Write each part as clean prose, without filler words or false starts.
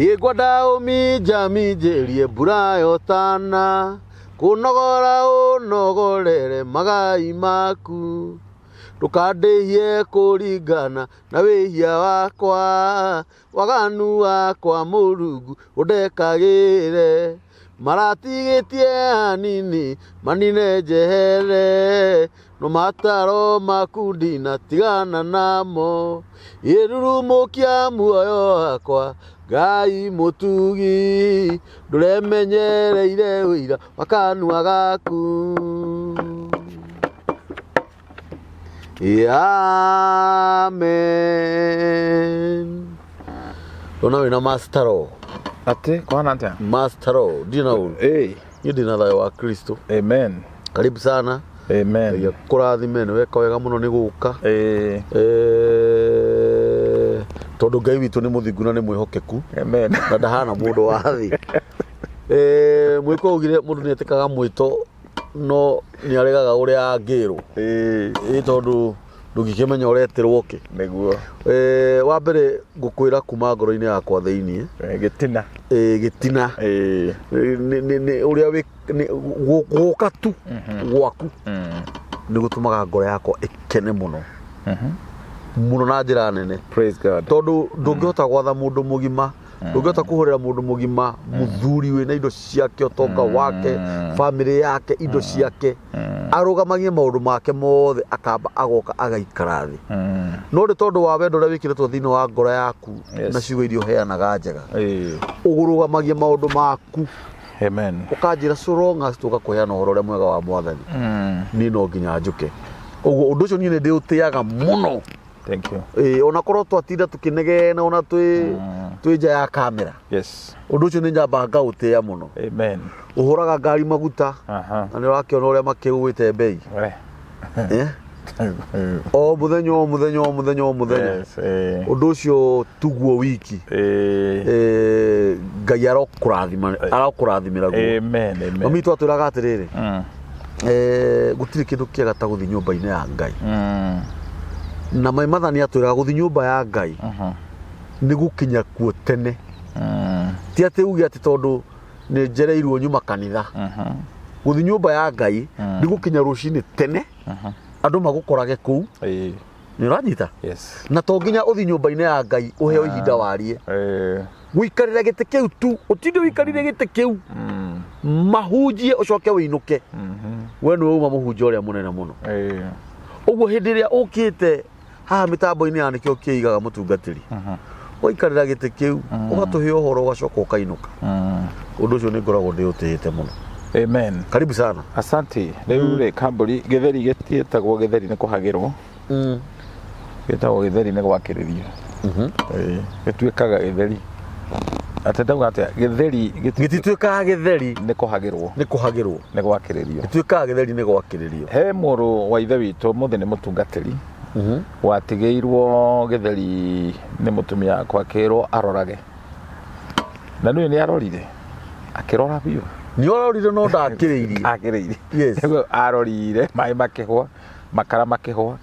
Ĩ ngwenda ũminjaminjĩrie mbura yotana, kũnogora ũnogorere magai maku. Ndũkandĩhie kũringana na wĩhia wakwa, waganu wakwa Mũrungu ũndekagĩre. Maratigĩtie hanini manine njehere, no mataro maku ndinatigana namo. Ĩrurumũkia muoyo wakwa Ngai mũtugi, ndũremenyereire ũira wa kanua gaku. Amen. Ona wĩna master o. Atĩ kwana atĩa? Master o, ndirĩ na ũru. Ĩĩ. Niĩ ndĩ na thayũ wa Kristo. Amen. Karibu sana. Amen. Ngai akũrathime, nĩ weka wega mũno nĩ gũka. Ĩĩ. Tondũ Ngai witũ nĩ mũthingu na nĩ mwĩhokeku. Amen. Na ndahana mũndũ wa thĩ. Mwĩko augire mũndũ nĩ etĩkaga mwĩto no nĩ aregaga ũrĩa angĩrwo. Ĩĩ. Ĩ tondũ ndũngĩkĩmenya ũretĩrwo kĩ. Nĩguo. Wa mbere ngũkwĩra kuma ngoro-inĩ yakwa thĩiniĩ. Gĩtina. Gĩtina. Ĩĩ. Nĩ ũrĩa wĩ gũka tu gwaku nĩ gũtũmaga ngoro yakwa ĩkene mũno mũno na njĩra nene. Praise God. Tondũ ndũngĩhota gwatha mũndũ mũgima, ndũngĩhota kũhũrĩra mũndũ mũgima, mũthuri wĩna indo ciake, ũtonga wake, bamĩrĩ yake, indo ciake, arũgamagie maũndũ make mothe, akamba agoka agaikara thĩ. No nĩ tondũ wa wendo ũrĩa wĩkĩrĩtwo thĩinĩ wa ngoro yaku na ciugo iria ũheanaga njega, ũgũrũgamagia maũndũ maku. Amen. Ũkanjĩra so long as tũka kũheana ũhoro ũrĩa mwega wa Mwathani, niĩ no nginya njũke. Ũguo ũndũ ũcio niĩ nĩ ndĩũtĩaga mũno. Thank you. Ĩĩ, ona korwo twatinda tũkĩnegena ona twĩ nja ya kamera, ũndũ ũcio nĩ nyambaga ngaũtĩa mũno. Amen. Ũhũraga ngari maguta na nĩ ũrakĩona ũrĩa makĩgũĩte mbei. We. Eh? O mũthenya, o mũthenya, o mũthenya, o mũthenya. Yes. Eh. Ũndũ ũcio tuguo wiki. Ngai arokũrathima, arokũrathimĩra guo. Amen. Amen. Mami witũ atwĩraga atĩrĩrĩ, gũtirĩ kĩndũ kĩega ta gũthiĩ nyũmba-inĩ ya Ngai. Na mai mathani atwĩraga gũthiĩ nyũmba ya Ngai nĩ gũkinya kuo tene. Ti atĩ uge atĩ tondũ nĩ njereirwo nyuma kanitha. Gũthiĩ nyũmba ya Ngai nĩ gũkinya rũcinĩ tene, andũ magũkorage kũu. Nĩ ũranyita? Yes. Na to nginya ũthiĩ nyũmba-inĩ ya Ngai ũheo ihinda warie. Gũikarĩra gĩtĩ kĩu tu, ũtinde ũikarĩire gĩtĩ kĩu, mahunjie ũcoke ũinũke. We nĩwe uma mũhunjia ũrĩa mũnene mũno. Ũguo hĩndĩ ĩrĩa ũkĩte haha mĩtambo-inĩ ya nĩkĩo kĩigaga mũtungatĩri, ũgaikarĩra gĩtĩ kĩu, ũgatũhe ũhoro, ũgacoka ũkainũka. Ũndũ ũcio nĩ ngoragwo ndĩũtĩĩte mũno. Amen. Karibu sana. Asante. Rĩu rĩ, kambũri gĩtheri gĩtiĩtagwo gĩtheri nĩ kũhagĩrwo. Gĩtagwo gĩtheri nĩ gwakĩrĩrio. Ĩĩ, gĩtuĩkaga gĩtheri. Atĩ ndauga atĩa? Gĩtheri gĩtituĩkaga gĩtheri nĩ kũhagĩrwo. Nĩ kũhagĩrwo. Nĩ gwakĩrĩrio. Gĩtuĩkaga gĩtheri nĩ gwakĩrĩrio. He mũrũ wa ithe witũ mũthĩ nĩ mũtungatĩri watigĩirwo gĩtheri nĩ mũtumia wakwa, akĩrwo arorage. Na nĩũĩ nĩ arorire, akĩrora biũ. Nĩ arorire no ndakĩrĩirie. Akĩrĩirie. Yes. Nĩguo arorire, maĩ makĩhwa, makara makĩhwa.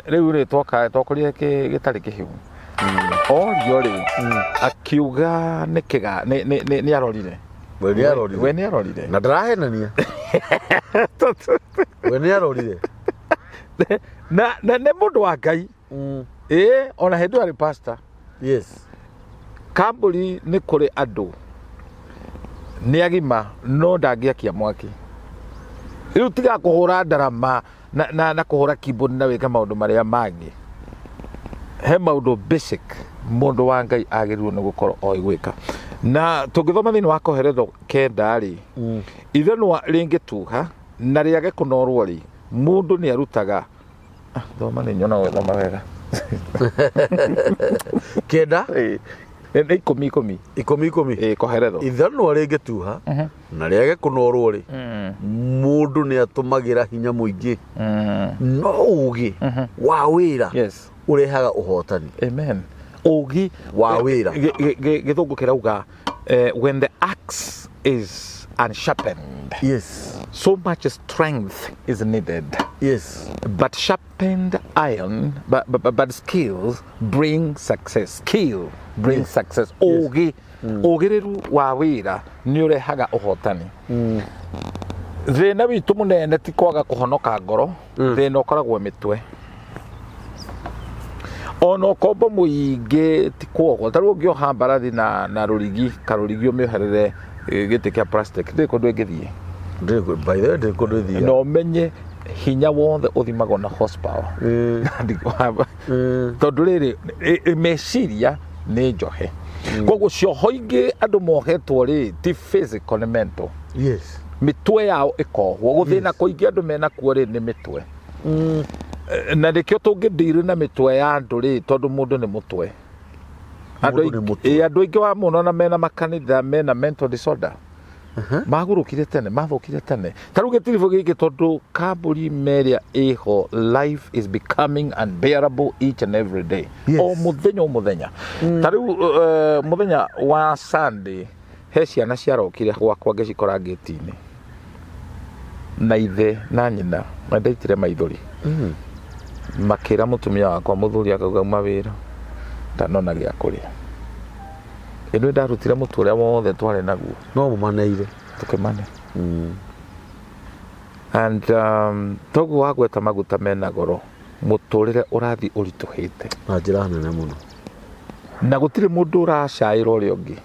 Rĩu rĩ twoka twakorire gĩtarĩ kĩhiũ. Orio rĩ, akiuga nĩ kĩga nĩ arorire. We nĩ arorire. We nĩ arorire. Na ndarahenania. We nĩ arorire. Na nĩ mũndũ wa Ngai. Ĩĩ, ona hĩndĩ ĩyo arĩ pastor. Kambũri nĩ kũrĩ andũ nĩ agima no ndangĩakia mwaki. Rĩu tiga kũhũra ndarama na kũhũra keyboard na wĩke maũndũ marĩa mangĩ. He maũndũ basic mũndũ wa Ngai agĩrĩirwo nĩ gũkorwo oĩ gwĩka. Na tũngĩthoma thĩinĩ wa Koheletho 9 rĩ, ithanwa rĩngĩtuha na rĩage kũnorwo rĩ, mũndũ nĩ arutaga. Thoma nĩ nyona ũgĩthoma wega. 9? Ĩĩ. Nĩ 10 10. 10 10. Ĩĩ, Koheletho. Ithanwa rĩngĩtuha na rĩage kũnorwo rĩ, mũndũ nĩ atũmagĩra hinya mũingĩ, no ũgĩ wa wĩra ũrehaga ũhotani. Amen. Ũgĩ wa wĩra. Gĩthũngũ kĩrauga, when the axe is unsharpened, so much strength is needed. But sharpened iron, but skills bring success. Skill. Brings success. Ũgĩ, ũgĩrĩru wa wĩra nĩ ũrehaga ũhotani. Thĩna witũ mũnene ti kwaga kũhonoka ngoro, thĩna ũkoragwo mĩtwe. Ona ũkombo mũingĩ ti kuohwo. Ta rĩu ũngĩoha mbarathi na rũrigi, karũrigi ũmĩoherere gĩtĩ kĩa plastic, ndĩrĩ kũndũ ĩngĩthiĩ. By the way, ndĩrĩ kũndũ ĩthiaga. Na ũmenye hinya wothe ũthimagwo na horsepower. Tondũ rĩrĩ, meciria nĩ njohe. Koguo cioho ingĩ andũ mohetwo rĩ, ti physical, nĩ mental. Mĩtwe yao ĩkohwo. Gũthĩna kũingĩ andũ menakuo rĩ, nĩ mĩtwe. Na nĩkĩo tũngĩndirĩ na mĩtwe ya andũ rĩ, tondũ mũndũ nĩ mũtwe. Andũ Mũndũ nĩ aingĩ mũtwe. Ĩ, andũ aingĩ wa mũno na mena makanitha mena mental disorder. Magũrũkire tene, mathũkire tene. Ta rĩu gĩtiribũ gĩkĩ, tondũ kambũri merĩa ĩho, life is becoming unbearable each and every day. O mũthenya o mũthenya. Ta rĩu mũthenya wa Sunday he ciana ciarokire gwakwa ngĩcikora ngĩti-inĩ na ithe na nyina, na ndaitire maithori. Makĩra mũtumia wakwa, mũthuri akauga uma wĩra, ndanona gĩa kũrĩa. Ĩno ndarutire mũtu ũrĩa wothe twarĩ naguo. No mũmaneire. Tũkĩmane. And toguo wagweta maguta mena goro, mũtũrĩre ũrathiĩ ũritũhĩte na njĩra nene mũno. Na gũtirĩ mũndũ ũracaĩra ũrĩa ũngĩ.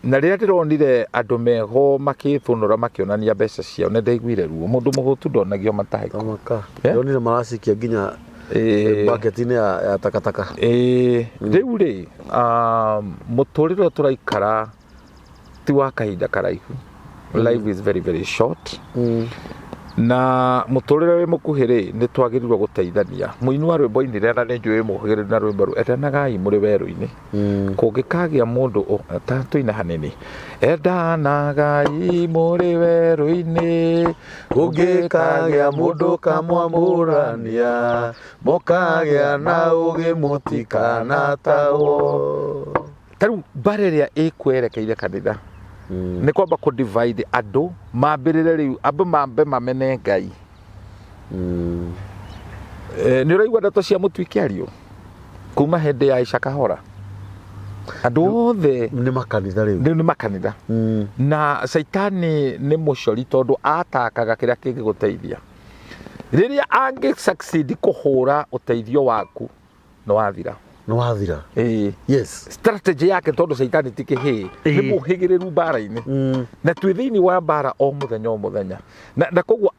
Na rĩrĩa ndĩronire andũ meho makĩthũnũra makĩonania mbeca ciao, nĩ ndaiguire ruo. Mũndũ mũhũtu ndonagio matahĩko. Tamaka. Eh? Ndonire maracikia nginya bucket-inĩ ya takataka. Ĩĩ, rĩu rĩ, mũtũrĩre ũyũ tũraikara ti wa kahinda karaihu. Life is very very short. Na mũtũrĩre wĩ mũkuhĩ rĩ, nĩ twagĩrĩirwo gũteithania. Mũini wa rwĩmbo ainire, na nĩ njũĩ mũhĩgĩrĩru na rwĩmbo rũu, endanagai mũrĩ werũ-inĩ. Kũngĩkagĩa mũndũ ta tũina hanini, endanagai mũrĩ werũ-inĩ, kũngĩkagĩa mũndũ kamwamũrania, mũkagĩa na ũgĩ mũtikanatahwo. Ta rĩu mbara ĩrĩa ĩkwerekeire kanitha nĩ kwamba kũ divide andũ, mambĩrĩre rĩu andũ mambe mamene Ngai. Nĩ ũraigua ndeto cia mũtu ikĩario kuma hĩndĩ ya Isha Kahora, andũ othe nĩ makanitha rĩu. Rĩu nĩ makanitha. Na caitani nĩ mũcori, tondũ atakaga kĩrĩa kĩngĩgũteithia. Rĩrĩa angĩ succeed kũhũra ũteithio waku, nĩ wathira. Nĩ wathira. Ĩĩ. Strategy yake, tondũ caitani ti kĩhĩĩ, nĩ mũhĩgĩrĩru mbara-inĩ. Na twĩ thĩinĩ wa mbara o mũthenya o mũthenya, na koguo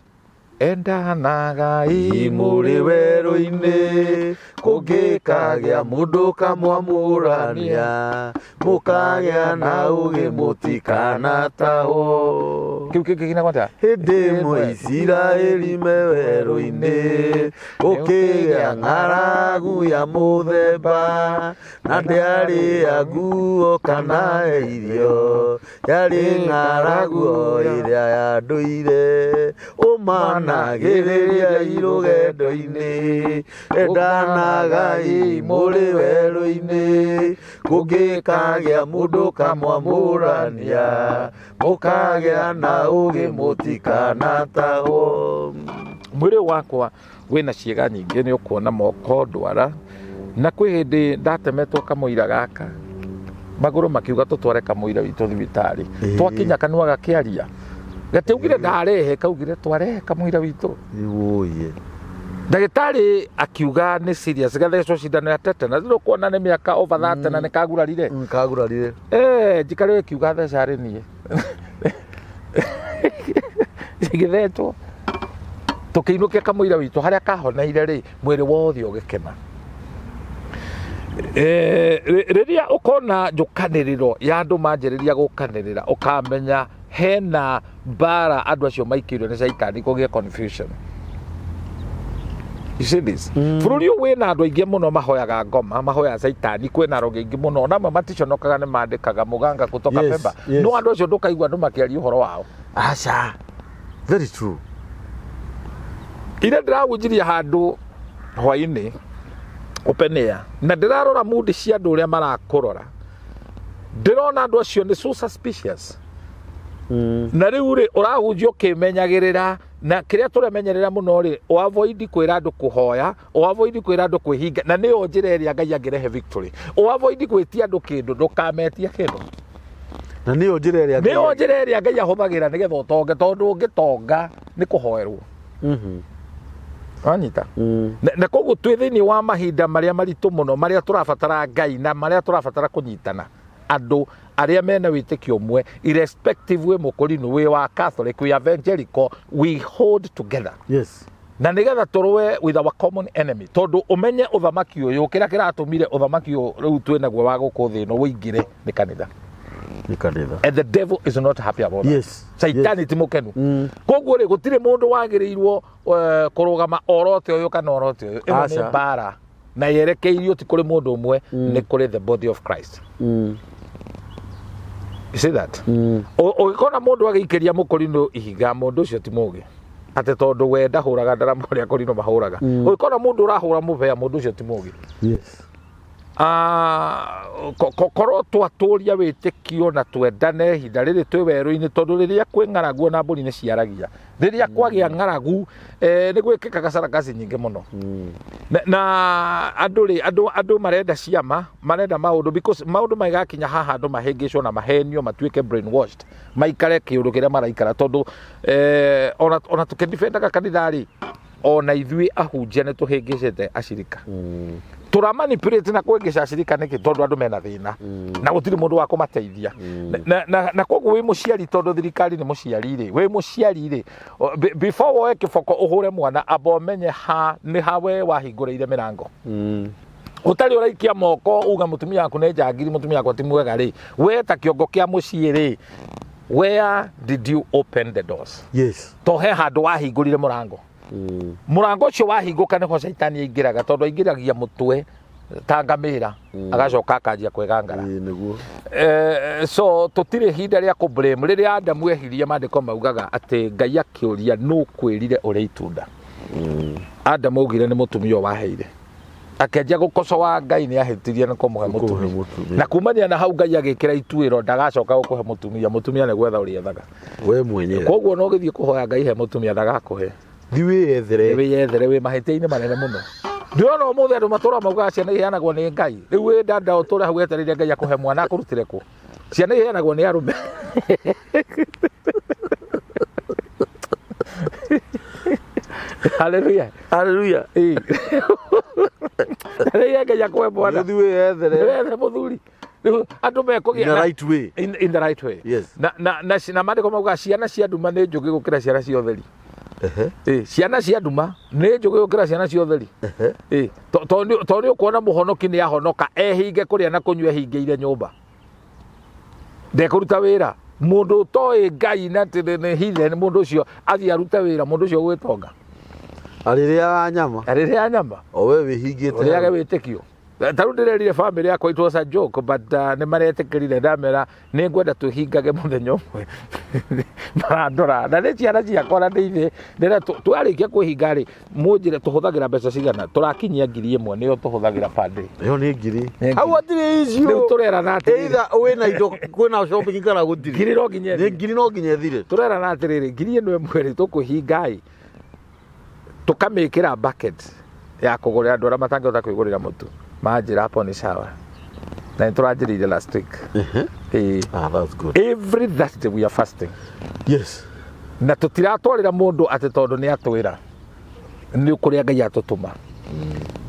endanagai mũrĩ werũ-inĩ, kũngĩkagĩa mũndũ kamwamũrania, mũkagĩa na ũgĩ mũtikanatahwo. Kĩu kĩngĩ kĩnagwo atĩa? Hĩndĩ ĩmwe Isiraeli me werũ-inĩ, gũkĩgĩa ng'aragu ya mũthemba, na ndĩarĩ ya nguo kana ya irio, yarĩ ng'aragu o ĩrĩa ya ndũire. Ũmanagĩrĩria rũgendo-inĩ, endanagai mũrĩ werũ-inĩ, kũngĩkagĩa mũndũ kamwamũrania, mũkagĩa na ũgĩ mũtikanatahwo. Mwĩrĩ wakwa wĩna ciĩga nyingĩ, nĩ ũkuona moko, ndwara, na kwĩ hĩndĩ ndatemetwo kamũira gaka magũrũ, makiuga tũtware kamũira witũ thibitarĩ. Twakinya, kanua gakĩaria, gatiaugire ndarehe, kaugire twarehe kamũira witũ. Wũiye. Ndagĩtarĩ akiuga nĩ serious, gathecwo cindano ya tetanus. Rĩu kuona nĩ mĩaka over 30 na nĩ kagurarire. Kagurarire. Eh, njikare ĩkiuga theca arĩ niĩ, gĩthecwo, tũkĩinũkia kamũira witũ harĩa kahoneire rĩ, mwĩrĩ wothe ũgĩkena. Rĩrĩa ũkona njũkanĩrĩro ya andũ manjĩrĩria gũkanĩrĩra, ũkamenya hena mbara andũ acio maikĩirio nĩ caitani kũgĩe confusion. You see this? Bũrũri ũyũ wĩna andũ aingĩ mũno mahoyaga ngoma, mahoyaga caitani, kwĩna arogi aingĩ mũno, ona amwe maticonokaga nĩ mandĩkaga mũganga kutoka Pemba. No andũ acio ndũkaigua andũ makĩaria ũhoro wao. Aca, very true. Ira ndĩrahunjirie handũ hwainĩ open air, na ndĩrarora mundi cia andũ ũrĩa marakũrora, ndĩrona andũ acio nĩ so suspicious. Na rĩu rĩ, ũrahunjia ũkĩmenyagĩrĩra, na kĩrĩa tũremenyerera mũno rĩ, ũavoid kwĩra andũ kũhoya, ũavoid kwĩra andũ kwĩhinga, na nĩyo njĩra ĩrĩa Ngai angĩrehe victory. Ũavoid gwĩtia andũ kĩndũ, ndũkametie kĩndũ. Na nĩyo njĩra ĩrĩa Nĩyo njĩra ĩrĩa Ngai ahũthagĩra nĩgetha ũtonge, tondũ ũngĩtonga nĩ kũhoerwo. Wanyita? Na koguo twĩ thĩinĩ wa mahinda marĩa maritũ mũno, marĩa tũrabatara Ngai na marĩa tũrabatara kũnyitana andũ arĩa mena wĩtĩkio ũmwe, irrespective wĩ mũkũrinũ, wĩ wa Catholic, wĩ evangelical, we hold together. Na nĩgetha tũrũe with our common enemy, tondũ ũmenye ũthamaki ũyũ, kĩrĩa kĩratũmire ũthamaki ũyũ rĩu twĩ naguo wa gũkũ thĩ ĩno ũingĩre nĩ kanitha. Nĩ kanitha. And the devil is not happy about that. Caitani ti mũkenu. Koguo rĩ, gũtirĩ mũndũ wagĩrĩirwo kũrũgama orote ũyũ kana orote ũyũ. Ĩno nĩ Aca. mbara na yerekeirio ti kũrĩ mũndũ ũmwe, nĩ kũrĩ the body of Christ. You see that? Ũgĩkona mũndũ agĩikĩria mũkũrinũ ihiga, mũndũ ũcio ti mũgĩ, atĩ tondũ we ndahũraga ndarama ũrĩa kũrinũ mahũraga. Ũgĩkona mũndũ ũrahũra mũbea, mũndũ ũcio ti mũgĩ. Korwo twatũria wĩtĩkio na twendane ihinda rĩrĩ twĩ werũ-inĩ, tondũ rĩrĩa kwĩ ng'aragu ona mbũri nĩ ciaragia, rĩrĩa kwagĩa ng'aragu, nĩ gwĩkĩkaga sarakasi nyingĩ mũno. Na andũ rĩ, andũ marenda ciama, marenda maũndũ, because maũndũ magakinya haha andũ mahĩngĩcwo na mahenio, matuĩke brainwashed, maikare kĩũndũ kĩrĩa maraikara, tondũ ona tũkĩdefendaga kanitha rĩ, ona ithuĩ ahunjia nĩ tũhĩngĩcĩte acirika. Tũramanipulate na kũhĩngĩca acirika nĩkĩ? Tondũ andũ mena thĩna na gũtirĩ mũndũ wa kũmateithia. Na koguo wĩ mũciari, tondũ thirikari nĩ mũciari rĩ, wĩ mũciari rĩ, before woe kĩboko ũhũre mwana, amba ũmenye ha nĩ ha we wahingũrĩire mĩrango. Ũtarĩ ũraikia moko uga mũtumia waku nĩ njangiri, mũtumia wakwa ti mwega rĩ, we ta kĩongo kĩa mũciĩ rĩ, where did you open the doors? To he handũ wahingũrire mũrango. Mũrango ũcio wahingũka nĩho caitani aingĩraga, tondũ aingĩragia mũtwe ta ngamĩra, agacoka akanjia kwĩgangara. Ĩĩ, nĩguo. So tũtirĩ ihinda rĩa kũ blame. Rĩrĩa Adamu ehirie, maandĩko maugaga atĩ Ngai akĩũria, nũ kwĩrire ũrĩa itunda? Adamu augire nĩ mũtumia ũyũ waheire. Akĩanjia gũkocoa Ngai nĩ ahĩtirie nĩ kũmũhe Kũmũhe mũtumia. mũtumia. Na kumania na hau Ngai agĩkĩra ituĩro ndagacoka gũkũhe mũtumia, mũtumia nĩ gwetha ũrĩethaga. We mwenyewe. Koguo no ũgĩthiĩ kũhoya Ngai he mũtumia ndagakũhe. Thiĩ wĩyethere. Wĩyethere, wĩ mahĩtia-inĩ manene mũno. Ndĩrona ũmũthĩ andũ matũra maugaga ciana iheanagwo nĩ Ngai. Rĩu wĩ dada ũtũre hau wetereire Ngai akũhe mwana akũrutĩre kũ? Ciana iheanagwo nĩ arũme. Hallelujah. Hallelujah. Ĩĩ. Rĩrĩa Ngai akũhe mwana. Thiĩ wĩyethere. Wĩyethere mũthuri. Rĩu andũ mekũgĩa In the na- right way. In the right way. Na maandĩko maugaga ciana cia nduma nĩ njũgĩ gũkĩra ciana cia ũtheri. Ĩĩ, ciana cia nduma nĩ njũgĩ gũkĩra ciana cia ũtheri. Ĩĩ, to nĩ ũkuona mũhonoki nĩ ahonoka ehinge kũrĩa na kũnyua ehingĩire nyũmba, ndekũruta wĩra. Mũndũ ũtoĩ Ngai na atĩ nĩ heathen, mũndũ ũcio athiĩ arute wĩra, mũndũ ũcio ũgwĩtonga Arĩrĩaga nyama. Arĩrĩaga nyama. O we wĩhingĩte. Ũrĩage wĩtĩkio. Ta rĩu ndĩrerire famĩlĩ yakwa, it was a joke, but nĩ maretĩkĩrire. Ndamera nĩ ngwenda twĩhingage mũthenya ũmwe, marandora na nĩ ciana ciakwa na nĩ ithe. Ndĩra twarĩkia kwĩhinga rĩ, mũnjĩre tũhũthagĩra mbeca cigana. Tũrakinyia 1000 nĩyo tũhũthagĩra per day. Ĩyo nĩ ngiri. Nĩ ngiri. Hau hatirĩ issue. Rĩu tũrerana atĩrĩrĩ. Either wĩna indo kwĩna shopping kana gũtirĩ. Ngiri no nginya Nĩ ĩthire. ngiri no nginya ĩthire. Tũrerana atĩrĩrĩ, 1000 rĩ, tũkwĩhinga ĩ, tũkamĩkĩra bucket ya kũgũrĩra andũ arĩa matangĩhota kwĩgũrĩra mũtu. Manjĩra hapo ni sawa, na nĩ tũranjĩrĩire last week. Ĩĩ. Ah, that's good. Every Thursday we are fasting. Na tũtiratwarĩra mũndũ atĩ tondũ nĩ atwĩra, nĩ kũrĩa Ngai atũtũma.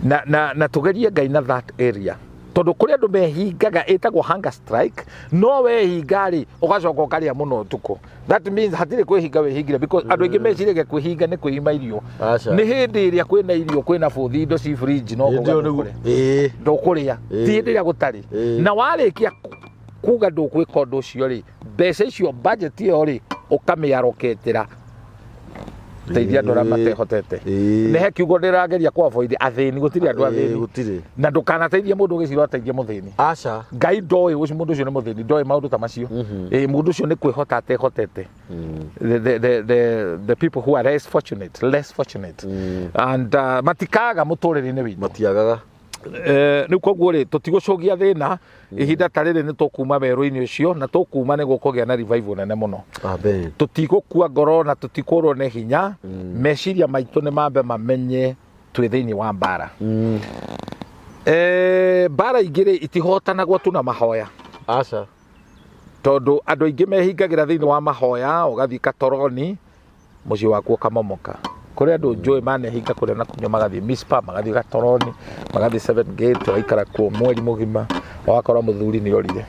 Na tũgerie Ngai na that area, tondũ kũrĩ andũ mehingaga ĩtagwo hunger strike, no wehinga rĩ, ũgacoka ũkarĩa mũno ũtukũ. That means hatirĩ kwĩhinga wĩhingire, because andũ aingĩ meciragia kwĩhinga nĩ kwĩima irio. Aca. Nĩ hĩndĩ ĩrĩa kwĩna irio, kwĩna bũthi, indo ci fridge, no Hĩndĩ kuga ĩyo nĩguo- ndũkũrĩa. Ĩĩ. Ndũkũrĩa. Ti hĩndĩ ĩrĩa gũtarĩ. Na warĩkia kuga ndũkwĩka ũndũ ũcio rĩ, mbeca icio, budget ĩyo rĩ, ũkamĩaroketera teithia andũ arĩa matehotete. Nĩ he kiugo ndĩrageria kũ avoid athĩni, gũtirĩ andũ athĩni. Gũtirĩ. Na ndũkanateithie mũndũ ũgĩcira ateithie mũthĩni. Aca. Ngai ndoĩ ũcio mũndũ ũcio nĩ mũthĩni, ndoĩ maũndũ ta macio. Ĩĩ, mũndũ ũcio nĩ kwĩhota atehotete. The people who are less fortunate and matikaga mũtũrĩre-inĩ witũ. Matiagaga. Rĩu koguo rĩ, tũtigũcũgia thĩna. Ihinda ta rĩrĩ nĩ tũkuma werũ-inĩ ũcio, na tũkuma nĩ gũkũgĩa na revival nene mũno. Amen. Tũtigũkua ngoro na tũtikũrwo nĩ hinya. Meciria maitũ nĩ mambe mamenye twĩ thĩinĩ wa mbara. Mbara ingĩ rĩ, itihotanagwo tu na mahoya. Aca. Tondũ andũ aingĩ mehingagĩra thĩinĩ wa mahoya, ũgathiĩ katoroni, mũciĩ waku ũkamomoka. Kũrĩ andũ njũĩ manehinga kũrĩa na kũnyua, magathiĩ Mispa, magathiĩ Gatoroni, magathiĩ Seven Gate, ũgaikara kuo mweri mũgima, ũgakora mũthuri nĩ orire.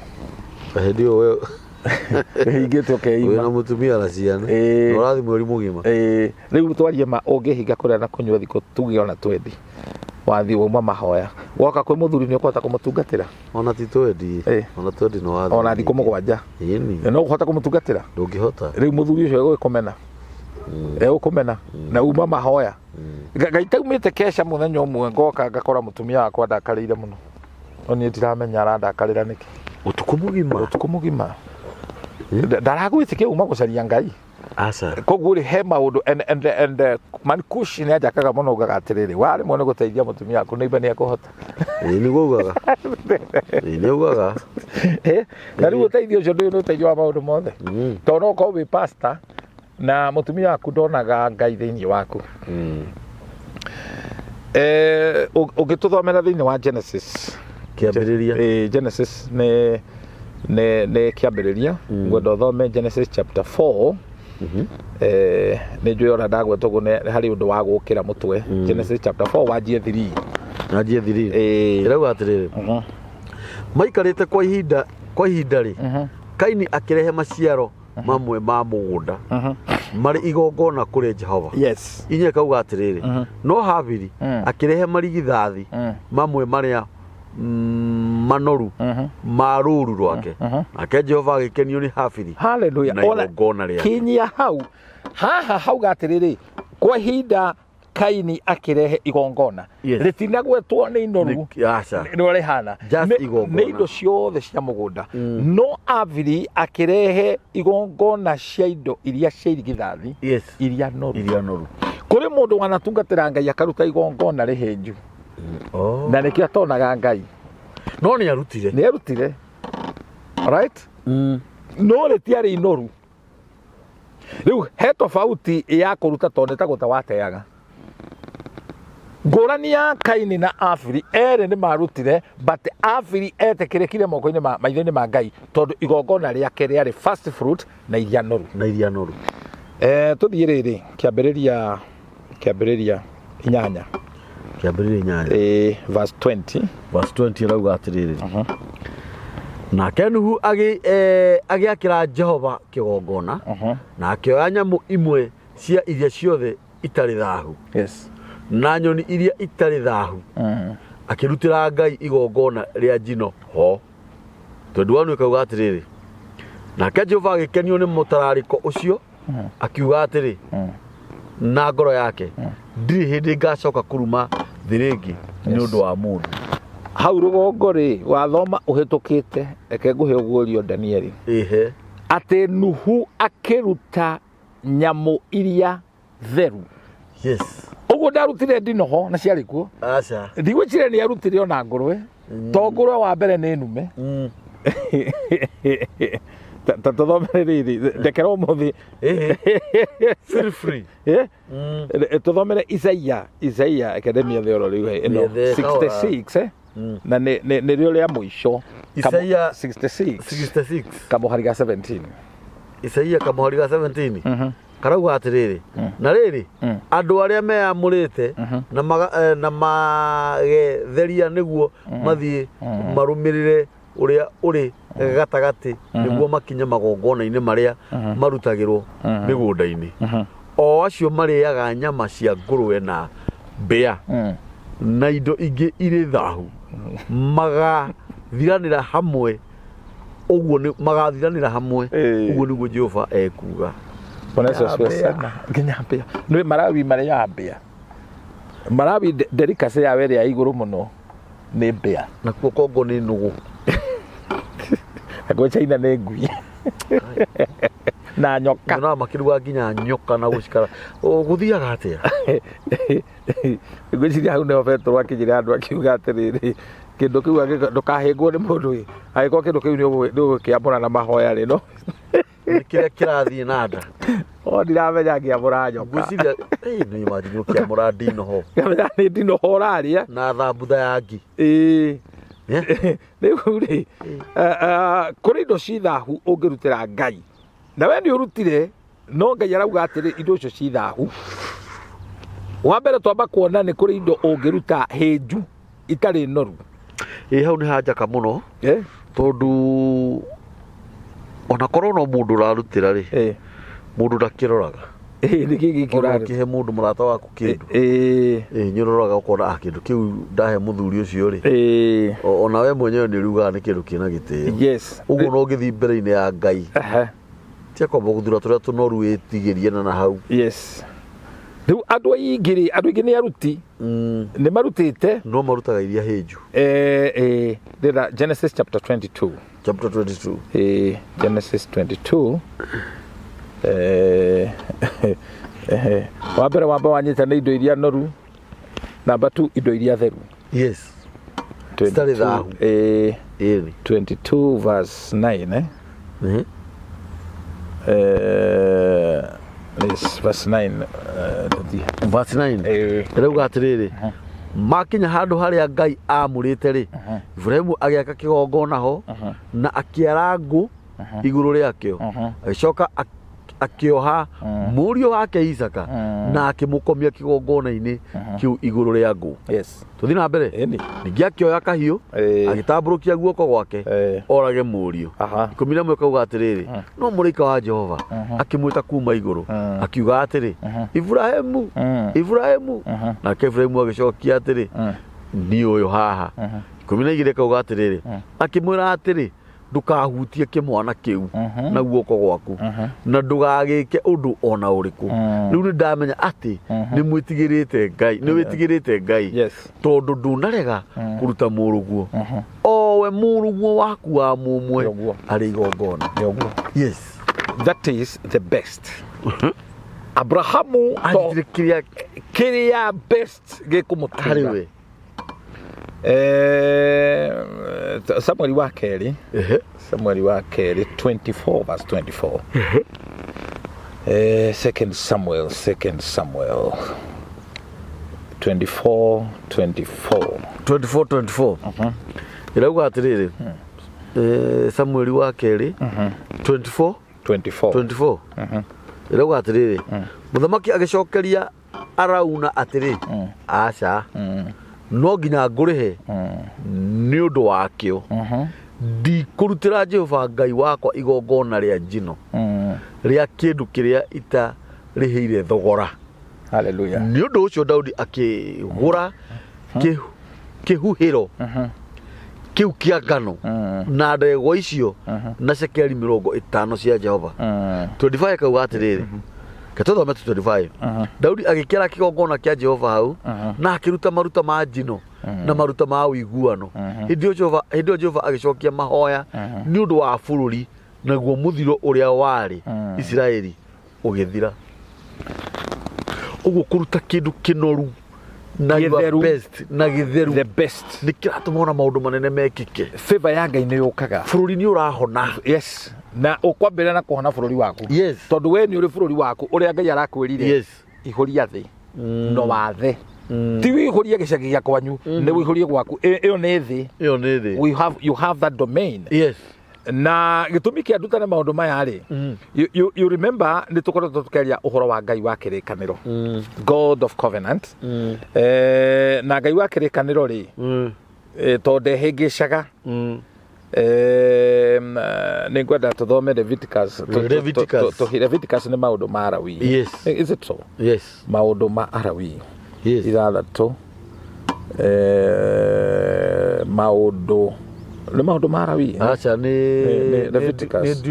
Hĩndĩ ĩyo we Hingĩte ũkeima. Wĩna mũtumia na ciana. Ĩĩ. Na ũrathiĩ mweri mũgima. Ĩĩ, rĩu twarie ma, ũngĩhinga kũrĩa na kũnyua thikũ tuge ona twendi, wathiĩ wauma mahoya, woka kwĩ mũthuri nĩ ũkũhota kũmũtungatĩra? Ona ti twendi. Ĩĩ. Ona twendi no wathiĩ. Ona thikũ 7. Ĩni. No ũkũhota kũmũtungatĩra? Ndũngĩhota. Rĩu mũthuri ũcio egũgĩkũmena. Egũkũmena na uma mahoya. Ngai taumĩte keca mũthenya ũmwe ngoka ngakora mũtumia wakwa ndakarĩire mũno. No niĩ ndiramenya arandakarĩra nĩkĩ. Ũtukũ mũgima. Ũtukũ mũgima. Ndaragwĩtĩkia uma gũcaria Ngai. Aca. Koguo rĩ, he maũndũ and Mankush nĩ anjakaga mũno, ugaga atĩrĩrĩ, waremwo nĩ gũteithia mũtumia waku nĩiba nĩ ekũhota. Ĩĩ nĩguo ugaga. Ĩĩ nĩ ugaga. Na rĩu ũteithio ũcio ndũyũ nĩ ũteithio wa maũndũ mothe. Tondũ no ũkorwo wĩ pastor na mũtumia waku ndonaga Ngai thĩinĩ waku. Ũngĩtũthomera thĩinĩ wa Genesis. Kĩambĩrĩria. Genesis nĩ kĩambĩrĩria. Ngwenda ũthome Genesis chapter 4. Nĩ njũĩ ona ndagweta ũguo nĩ harĩ ũndũ wa gũkĩra mũtwe. Genesis chapter 4 wanjie 3. Wanjie 3. Ĩrauga atĩrĩrĩ. Maikarĩte kwa ihinda kwa ihinda rĩ, Kaini akĩrehe maciaro mamwe ma mũgũnda marĩ igongona kũrĩ Jehova. Inyuĩ kauga atĩrĩrĩ, no Habili akĩrehe marigithathi mamwe marĩa manoru ma rũũru rwake. Nake Jehova agĩkenio nĩ Habili Hallelujah. na igongona rĩake. Kinyia hau. Haha hauga atĩrĩrĩ, kwa ihinda Kaini akĩrehe igongona. Rĩtinagwetwo nĩ inoru. Aca. Nĩ rĩhana. Just igongona. Nĩ indo ciothe cia mũgũnda. No Abili akĩrehe igongona cia indo iria cia irigithathi. Iria noru. Iria noru. Kũrĩ mũndũ wanatungatĩra Ngai akaruta igongona rĩhĩnju. Na nĩkĩo atonaga Ngai. No nĩ arutire. Nĩ arutire. Right? No rĩtiarĩ inoru. Rĩu he tofauti ya kũruta tondũ nĩ ta gũte wateaga. Ngũrani ya Kaini na Abili, erĩ nĩ marutire, but Abili etĩkĩrĩkire moko-inĩ ma, maitho-inĩ ma Ngai tondũ igongona rĩake rĩarĩ first fruit na iria noru. Na iria noru. Tũthiĩ rĩrĩ, kĩambĩrĩria 8. Kĩambĩrĩria 8. Verse 20. Verse 20 ĩrauga atĩrĩrĩ. Nake Nuhu agĩakĩra Jehova kĩgongona, na akĩoya nyamũ imwe cia iria ciothe itarĩ thahu. Na nyoni iria itarĩ thahu. Akĩrutĩra Ngai igongona rĩa njino ho. Tondũ wa nĩkauga atĩrĩrĩ. Nake Jehova agĩkenio nĩ mũtararĩko ũcio, akiuga atĩrĩ, na ngoro yake, ndirĩ hĩndĩ ngacoka kũruma thĩ rĩngĩ nĩ ũndũ wa mũndũ. Hau rũgongo rĩ, wathoma ũhĩtũkĩte, reke ngũhe ũguũrio Danieli. Atĩ Nuhu akĩruta nyamũ iria theru. Ũguo ndarutire ndinoho na ciarĩ kuo. Aca. Ndigwĩciria nĩ arutire ona ngũrwe. To ngũrwe wa mbere nĩ nume. Ta tũthomere rĩrĩ, ndekera ũmũthĩ. Feel free. Tũthomere Isaia, Isaia Academy the oro rĩu ĩno Mĩethe kahora. 66, Na nĩ rĩo rĩa mũico. Isaia 66. 66. Kamũhari ga 17. Isaia kamũhari ga 17. Karauga atĩrĩrĩ, na rĩrĩ, andũ arĩa meyamũrĩte na magetheria nĩguo mathiĩ marũmĩrĩre ũrĩa ũrĩ gatagatĩ nĩguo makinye magongona-inĩ marĩa marutagĩrwo mĩgũnda-inĩ. O acio marĩaga nyama cia ngũrwe na mbĩa na indo ingĩ irĩ thahu, magathiranĩra hamwe, ũguo nĩ magathiranĩra hamwe, ũguo nĩguo Jehova ekuga. Bwana Yesu asifiwe sana. Nginya mbĩa. Nĩ Malawi marĩaga mbĩa. Malawi delicacy yao ĩrĩa igũrũ mũno nĩ mbĩa. Nakuo Kongo nĩ nũgũ. Nakuo China nĩ ngui. Na nyoka. Nyonaga makĩruga nginya nyoka na gũcikara. Gũthiaga atĩa? Ngwĩciria hau nĩho Petero akinyire andũ akiuga atĩrĩrĩ, kĩndũ kĩu ndũkahĩngwo nĩ mũndũ ĩ, angĩkorwo kĩndũ kĩu nĩ ũgũkĩamũra na mahoya rĩ, no Nĩ kĩrĩa kĩrathiĩ na nda. O ndiramenya ngĩamũra nyoka. Ngwĩciria nĩ imagine ũkĩamũra ndinoho. Ngamenya nĩ ndinoho ũrarĩa. Na thambutha ya ngi. Ĩĩ. Rĩu rĩ, kũrĩ indo ci thahu ũngĩrutĩra Ngai. Na we nĩ ũrutire, no Ngai arauga atĩrĩ, indo icio ci thahu. Wa mbere twamba kuona nĩ kũrĩ indo ũngĩruta hĩnju itarĩ noru. Ĩ hau nĩ hanjaka mũno. Tondũ ona korwo no mũndũ ũrarutĩra rĩ, mũndũ ndakĩroraga. Nĩ kĩ gĩkĩ Ona ũraruta? ũkĩhe mũndũ mũrata waku kĩndũ. Ĩ nĩ ũroraga ũkona kĩndũ kĩu ndahe mũthuri ũcio rĩ. Ona we mwenyewe nĩ ũriugaga nĩ kĩndũ kĩna gĩtĩo. Ũguo no ũngĩthiĩ mbere-inĩ ya Ngai. Tia kwamba gũthura tũrĩa tũnoru wĩtigĩrie na hau. Yes. Rĩu andũ aingĩ rĩ, andũ aingĩ nĩ aruti. Nĩ marutĩte. No marutaga iria hĩnju. Ndĩrenda Genesis chapter 22. Chapter 22. Genesis 22. Wa mbere wamba wanyita nĩ indo iria noru. Namba 2 indo iria theru. Yes. Citarĩ thahu. 22 verse 9. Yes, verse 9. Verse 9. Ĩrauga atĩrĩrĩ, makinya handũ harĩa Ngai aamũrĩte rĩ, Iburahĩmu agĩaka kĩgongona ho na akĩara ngũ igũrũ rĩakĩo, agĩcoka akĩoha mũriũ wake Isaka na akĩmũkomia kĩgongona-inĩ kĩu igũrũ rĩa ngũ. Yes. Tũthiĩ na mbere. Ningĩ akĩoya kahiũ, agĩtambũrũkia guoko gwake orage mũriũ. 11 kauga atĩrĩrĩ, no mũraika wa Jehova akĩmwĩta kuma igũrũ, akiuga atĩrĩ, Iburahĩmu, Iburahĩmu. Nake Iburahĩmu agĩcokia atĩrĩ, niĩ ũyũ haha. 12 kauga atĩrĩrĩ, akĩmwĩra atĩrĩ, ndũkahutie kĩmwana kĩu na guoko gwaku, na ndũgagĩke ũndũ ona ũrĩkũ. Rĩu nĩ ndamenya atĩ nĩ mwĩtigĩrĩte Ngai, nĩ wĩtigĩrĩte Ngai, tondũ ndũnarega kũruta mũrũguo, o we mũrũguo waku wa mũmwe arĩ igongona. Yes. That is the best. Abrahamu anyitire kĩrĩa kĩrĩa best gĩkũmũtũra harĩ we. Samueli wa kerĩ, Samueli wa kerĩ 24 verse 24. Second Samuel, Second Samuel 24 24. 24 24. Ĩrauga atĩrĩrĩ, Samueli wa kerĩ 24 24. 24. Ĩrauga atĩrĩrĩ, mũthamaki agĩcokeria Arauna atĩrĩ, aca, no nginya ngũrĩhe nĩ ũndũ wakĩo. Ndikũrutĩra Jehova Ngai wakwa igongona rĩa njino rĩa kĩndũ kĩrĩa itarĩhĩire thogora. Hallelujah. Nĩ ũndũ ũcio Daudi akĩgũra kĩhuhĩro kĩu kĩa ngano na ndegwa icio na cekeri 50 cia Jehova. 25 kauga atĩrĩrĩ, tũthome tu 25. Daudi agĩkĩara kĩgongona kĩa Jehova hau na akĩruta maruta ma njino na maruta ma ũiguano. Hĩndĩ ĩyo Jehova agĩcokia mahoya nĩ ũndũ wa bũrũri, naguo mũthiro ũrĩa warĩ Isiraeli ũgĩthira. Ũguo kũruta kĩndũ kĩnoru na your Gĩtheru. best na gĩtheru, the best, nĩ kĩratũma ona maũndũ manene mekĩke. Favor ya Ngai nĩ yũkaga. Bũrũri nĩ ũrahona. Yes. Na ũkwambĩrĩria na kũhona bũrũri waku. Yes. Tondũ we nĩ ũrĩ bũrũri waku ũrĩa Ngai arakwĩrire. Yes. Ihũria thĩ. No wathe. Ti wĩihũrie gĩcagi gĩa kwanyu, nĩ wĩihũrie gwaku. Ĩyo nĩ thĩ. Ĩyo nĩ thĩ. We have, you have that domain. Yes. Na gĩtũmi kĩa ndutane maũndũ maya rĩ, you remember nĩ tũkoretwo tũkĩaria ũhoro wa Ngai wa kĩrĩkanĩro. God of covenant. Na Ngai wa kĩrĩkanĩro rĩ, tondũ ndehĩngĩcaga. Nĩ ngwenda tũthome Leviticus. Leviticus. Leviticus nĩ maũndũ ma Alawii. Yes. Is it so? Yes. Maũndũ ma Alawii. Yes. 6. Maũndũ nĩ maũndũ ma Alawii. Aca nĩ Nĩ Leviticus.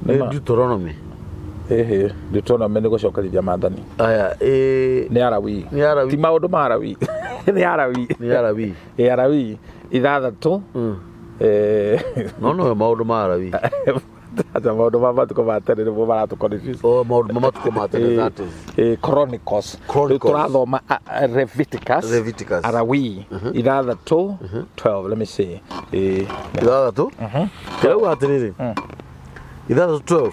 Nĩ Deuteronomy. Ĩhĩ, Deuteronomy nĩ gũcokerithia maathani. Aya, Nĩ Alawii. Nĩ Alawii. Ti maũndũ ma Alawii. Nĩ Alawii. Nĩ Alawii. Ĩ Alawii 6. No no maũndũ ma Alawii. Acha maũndũ ma matukũ ma tene nĩmo maratũ confuse. Oh, maũndũ ma matukũ ma tene, that is. Chronicles. Chronicles. Rĩu tũrathoma Leviticus. Leviticus. Arawi 6 12. Let me see. 6 kĩrauga atĩrĩrĩ, 6:12,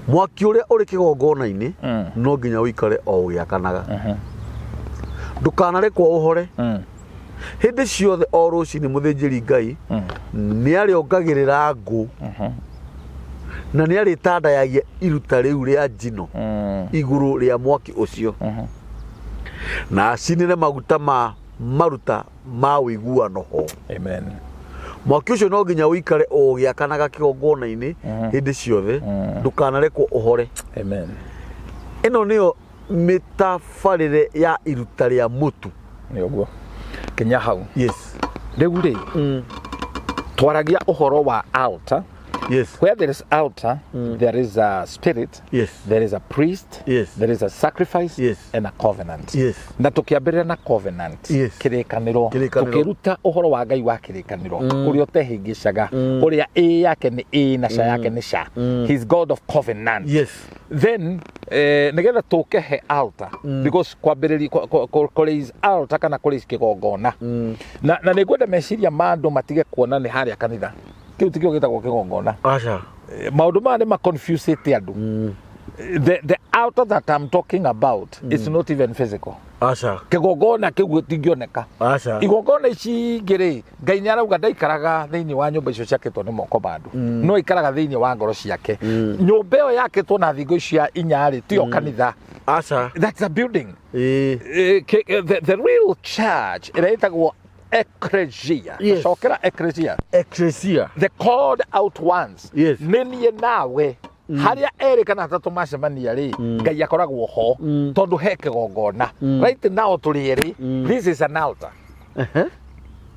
mwaki ũrĩa ũrĩ kĩgongona-inĩ no nginya ũikare o ũgĩakanaga, ndũkanarekwo ũhore. Hĩndĩ ciothe o rũcinĩ mũthĩnjĩri Ngai nĩ arĩongagĩrĩra ngũ na nĩ arĩtandayagia iruta rĩu rĩa njino igũrũ rĩa mwaki ũcio, na acinĩre maguta ma maruta ma ũiguano ho. Amen. Mwaki ũcio no nginya ũikare o ũgĩakanaga kĩgongona-inĩ hĩndĩ ciothe, ndũkanarekwo ũhore. Amen. Ĩno nĩyo mĩtabarĩre ya iruta rĩa mũtu. Nĩ ũguo kinya hau. Yes. Rĩu rĩ, twaragia ũhoro wa altar. Where there is altar, there is a spirit, there is a priest, there is a sacrifice and a covenant. Na tũkĩambĩrĩria na covenant, kĩrĩkanĩro. Kĩrĩkanĩro. Tũkĩruta ũhoro wa Ngai wa kĩrĩkanĩro, ũrĩa ũtehĩngĩcaga, ũrĩa ĩ yake nĩ ĩ na ca yake nĩ ca. He is God of covenant. Then nĩgetha tũke he altar, because kwambĩrĩria kũraise altar kana kũraise kĩgongona, na nĩ ngwenda meciria ma andũ matige kuona nĩ harĩa kanitha. Kĩu tikĩo gĩtagwo kĩgongona. Aca. Maũndũ maya nĩ maconfusĩte andũ. The altar that I'm talking about is not even physical. Aca. Kĩgongona kĩu gĩtingĩoneka. Aca. Igongona ici ingĩ rĩ, Ngai nĩ arauga ndaikaraga thĩinĩ wa nyũmba icio ciakĩtwo nĩ moko ma andũ, no aikaraga thĩinĩ wa ngoro ciake. Nyũmba ĩyo yakĩtwo na thingo icio inya rĩ, tiyo kanitha. Aca. That's a building. Ĩĩ. The real church ĩrĩa ĩtagwo ecclesia. Cokera ecclesia. Ecclesia. The called out ones. Nĩ niĩ nawe. Harĩa erĩ kana atatũ macemania rĩ, Ngai akoragwo ho, tondũ he kĩgongona. Right now tũrĩ erĩ. This is an altar.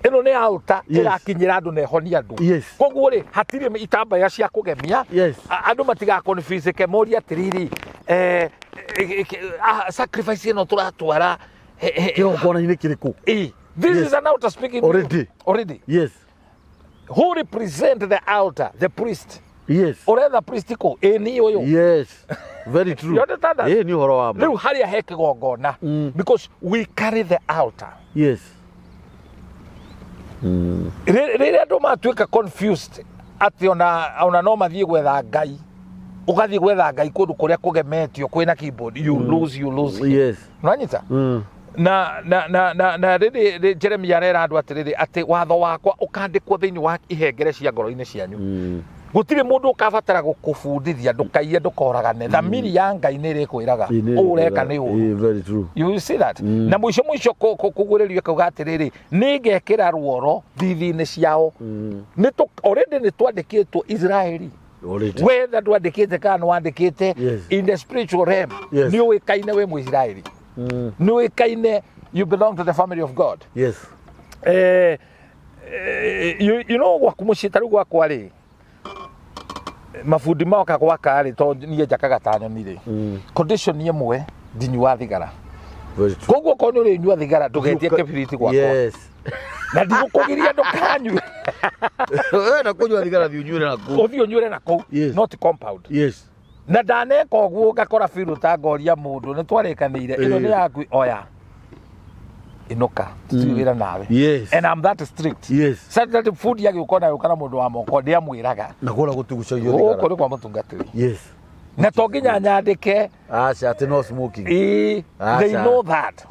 Ĩno nĩ altar ĩrakinyĩra andũ na ĩhonia andũ. Koguo rĩ, hatirĩ itambaya cia kũgemia. Andũ matigaconfuseke morie atĩrĩrĩ, sacrifice ĩno tũratwara Kĩgongona-inĩ kĩrĩkũ? This is an altar speaking to you. Already. Already. Who represent the altar? The priest. Ũretha priest kũ? Ĩ niĩ ũyũ. Yes. Very true. You understand that? Ĩ nĩ ũhoro wa ma. Rĩu harĩa he kĩgongona, because we carry the altar. Rĩrĩa andũ matuĩka confused atĩ ona no mathiĩ gwetha Ngai, ũgathiĩ gwetha Ngai kũndũ kũrĩa kũgemetio kwĩna keyboard, you lose, you lose him. Nĩwanyita? Na rĩrĩ Jeremia arera andũ atĩrĩrĩ, atĩ watho wakwa ũkandĩkwo thĩinĩ wa ihengere cia ngoro-inĩ cianyu. Gũtirĩ mũndũ ũkabatara gũkũbundithia, ndũkaiye, ndũkoragane. Thamiri ya Ngai nĩ ĩrĩkwĩraga ũũ ũreka nĩ ũũru. Very true. You see that? Na mũico mũico kũguũrĩrio kauga atĩrĩrĩ, nĩ ngekĩra ruoro thithi-inĩ ciao. Already nĩ twandĩkĩtwo Israeli. Already. Whether ndwandĩkĩte kana nĩwandĩkĩte, in the spiritual realm, nĩ ũĩkaine wĩ Mũisiraeli. Nĩ ũĩkaine you belong to the family of God. You know gwaku mũciĩ, ta rĩu gwakwa rĩ, mabundi moka gwaka rĩ, tondũ niĩ njakaga ta nyoni rĩ, condition ĩmwe, ndinyua thigara. Very true. Koguo okorwo nĩ ũrĩnyua thigara, ndũgetie kĩbiriti gwakwa. Na ndigũkũgiria ndũkanyue. Na kũnyua thigara, thiĩ ũnyuĩre na kũu. Ũthiĩ ũnyuĩre na kũu. Not compound. Na ndaneka ũguo ngakora biruta ngoria mũndũ, nĩ twarĩkanĩire ĩno nĩ yaku, oya ĩnũka, tũtirĩ wĩra nawe. And I'm that strict. Saturday fundi agĩũka ona agĩũka na mũndũ wa moko, ndiamwĩraga. Na kũrĩa gũtigucagio Gũkũ thigara. nĩ kwa mũtungatĩri. Na to nginya nyandĩke. Aca, atĩ no smoking. Ĩĩ, they Aca. know that.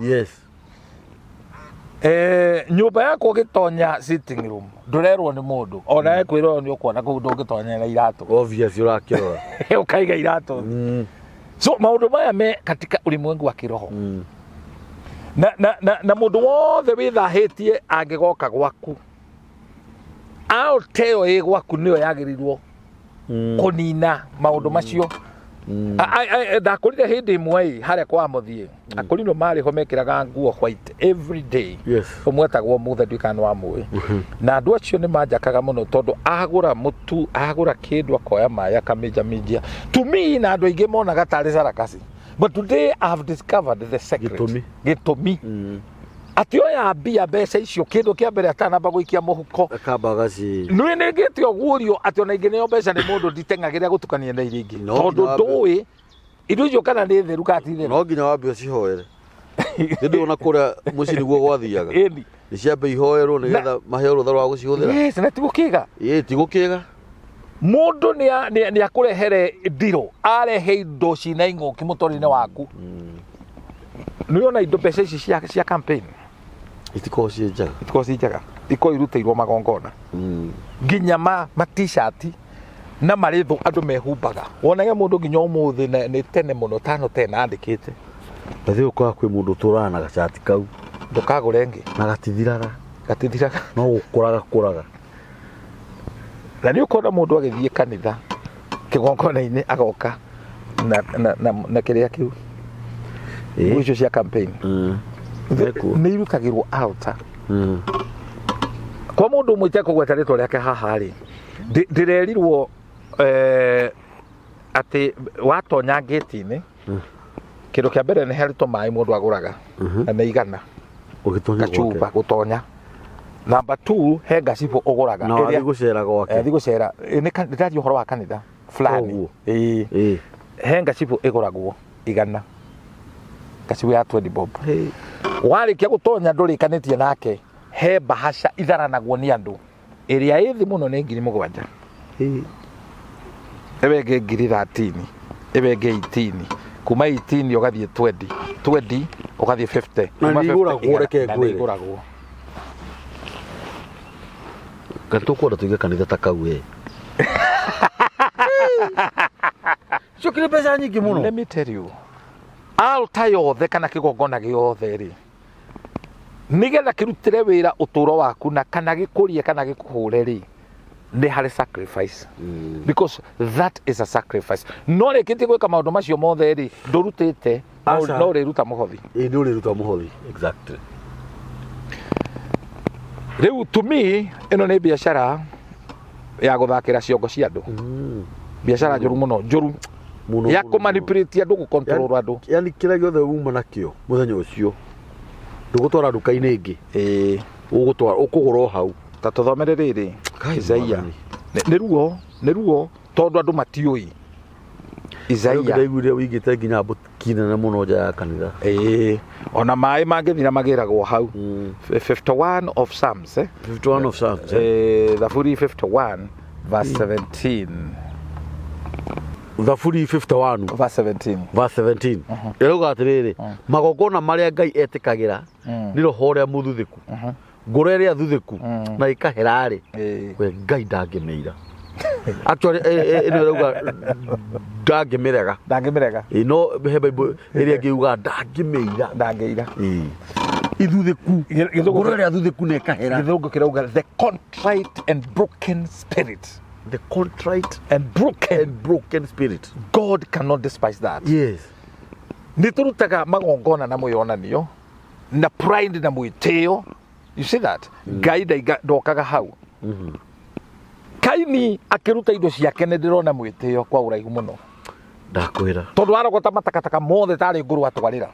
Nyũmba yakwa ũgĩtonya sitting room ndũrerwo nĩ mũndũ, ona ekwĩrwo nĩ ũkuona kũu ndũngĩtonya na iratũ. Obvious ũrakĩrora. Ũkaiga iratũ. So maũndũ maya me katika ulimwengu wa kiroho. Na mũndũ wothe wĩthahĩtie angĩgoka gwaku, altar ĩyo ĩ gwaku nĩyo yagĩrĩirwo kũnina maũndũ macio. Ndakũrire hĩndĩ ĩmwe ĩ harĩa kwa mũthiĩ, akũrinũ marĩ ho mekĩraga nguo white every day. Ũmwe etagwo Muthe, ndiũĩ kana nĩ wamũĩ. Na andũ acio nĩ manjakaga mũno tondũ agũra mũtu, agũra kĩndũ, akoya maĩ akamĩnjaminjia. To me na andũ aingĩ monaga tarĩ sarakasi, but today I have discovered the secret. Gĩtũmi. Gĩtũmi. Atĩ oya mbia mbeca icio kĩndũ kĩa mbere atanamba gũikia mũhuko. Akamba agaci Nĩ nĩngĩte ũguũrio atĩ ona ingĩneo mbeca nĩ mũndũ nditeng'agĩra gũtukania na iria ingĩ. No Tondũ nginya wambe- ndũĩ indo icio kana nĩ theru kana ti theru. No nginya wambe ũcihoere. Nĩ ndũĩ ona kũrĩa mũciĩ nĩguo gwathiaga. Ĩni. Nĩ ciambe ihoerwo nĩgetha maheo rũtha rwa gũcihũthĩra. Yes, na ti gũkĩga. Ĩĩ ti gũkĩga. Mũndũ nĩ akũrehere ndirũ, arehe indo cina ing'ũki mũtũrĩre waku. Nĩ ona indo mbeca ici cia campaign Itikoragwo ciĩ njega. Itikoragwo ciĩ njega, ikoragwo irutĩirwo magongona. Nginya ma t-shirt na marĩthũ andũ mehumbaga. Wonage mũndũ nginya ũmũthĩ na nĩ tene mũno tano tena andĩkĩte. Gathĩ ũkoraga kwĩ mũndũ ũtũraga na gacati kau. Ndũkagũre ĩngĩ. Na gatithiraga. Gatithiraga. No gũkũra gakũraga. Na nĩ ũkona mũndũ agĩthiĩ kanitha kĩgongona-inĩ agoka na kĩrĩa kĩu. Nguo icio cia campaign. Ekuo. Nĩ irutagĩrwo altar. Kwa mũndũ ũmwe itekũgweta rĩtwa rĩake haha rĩ, ndĩrerirwo atĩ watonya ngĩti-inĩ, kĩndũ kĩa mbere nĩ harĩ tũmaĩ mũndũ agũraga, na nĩ igana. Ũgĩtonya gwake. Gacuba gũtonya. Number 2, he ngacibũ ũgũraga. Na wathiĩ gũcera gwake. Thiĩ gũcera. Nĩ ndĩraria ũhoro wa kanitha fulani. Ũguo. Ĩĩ. He ngacibũ ĩgũragwo igana. Ngacibũ ya 20 bob. Warĩkia gũtonya ndũrĩkanĩtie nake, he bahasha itharanagwo nĩ andũ. Ĩrĩa ĩ thĩ mũno nĩ ngiri mũgwanja. Ĩyo ĩngĩ ngiri 13, ĩyo ĩngĩ 18. Kuma 18 ũgathiĩ 20, 20 ũgathiĩ 50. Na Kuma nĩ 50 igũragwo, igana. reke Na nĩ ngwĩre. igũragwo. Kana tũkwenda tũige kanitha ta kau we. Icio kĩrĩ mbeca nyingĩ mũno. Let me tell you. Altar yothe kana kĩgongona gĩothe rĩ, nĩgetha kĩrutĩre wĩra ũtũũro waku na kana gĩkũrie kana gĩkũhũre rĩ, nĩ harĩ sacrifice. Because that is a sacrifice. No rĩkĩtie gwĩka maũndũ macio mothe rĩ, ndũrutĩte, Aca. no ũrĩruta mũhothi. Ĩĩ, nĩ ũrĩruta mũhothi. Exactly. Rĩu to me, ĩno nĩ biacara ya gũthakĩra ciongo cia andũ. Biacara njũru mũno, njũru. Mũno, Ya mũno, kũmanipulate andũ, gũcontrol andũ. Yani kĩrĩa gĩothe uma nakĩo mũthenya ũcio ndũgũtwara nduka-inĩ ĩngĩ. Ũgũtwara, ũkũgũra o hau. Ta tũthomere rĩrĩ, Kai, Isaia. Mwathani. Nĩ ruo, nĩ ruo tondũ andũ matiũĩ. Isaia. Ndaiguire wĩigĩte nginya mbũki nene mũno nja ya kanitha. Ona maĩ mangĩthira magĩragwo hau. 51 of Psalms, 51 of Psalms, Thaburi 51 verse 17. Thaburi 51 verse 17. Verse 17. Ĩrauga atĩrĩrĩ, magongona marĩa Ngai etĩkagĩra nĩ roho ũrĩa mũthuthĩku. Ngoro ĩrĩa thuthĩku na ĩkahera-rĩ, we Ngai ndangĩmĩira. Actually, ĩno ĩrauga ndangĩmĩrega. Ndangĩmĩrega. No he Bible ĩrĩa ĩngĩ yugaga ndangĩmĩira. Ndangĩira. Ithuthĩku. Ngoro ĩrĩa thuthĩku na ĩkahera. Gĩthũngũ kĩrauga the contrite and broken spirit. The contrite and broken. And broken spirit. God cannot despise that. Yes. Nĩ tũrutaga magongona na mwĩyonanio na pride na mwĩtĩo. You see that? Ngai ndokaga hau. Kaini akĩruta indo ciake nĩ ndĩrona mwĩtĩo kwa ũraihu mũno. Ndakwĩra. Tondũ arogota matakataka mothe tarĩ ngũrũ atwarĩra.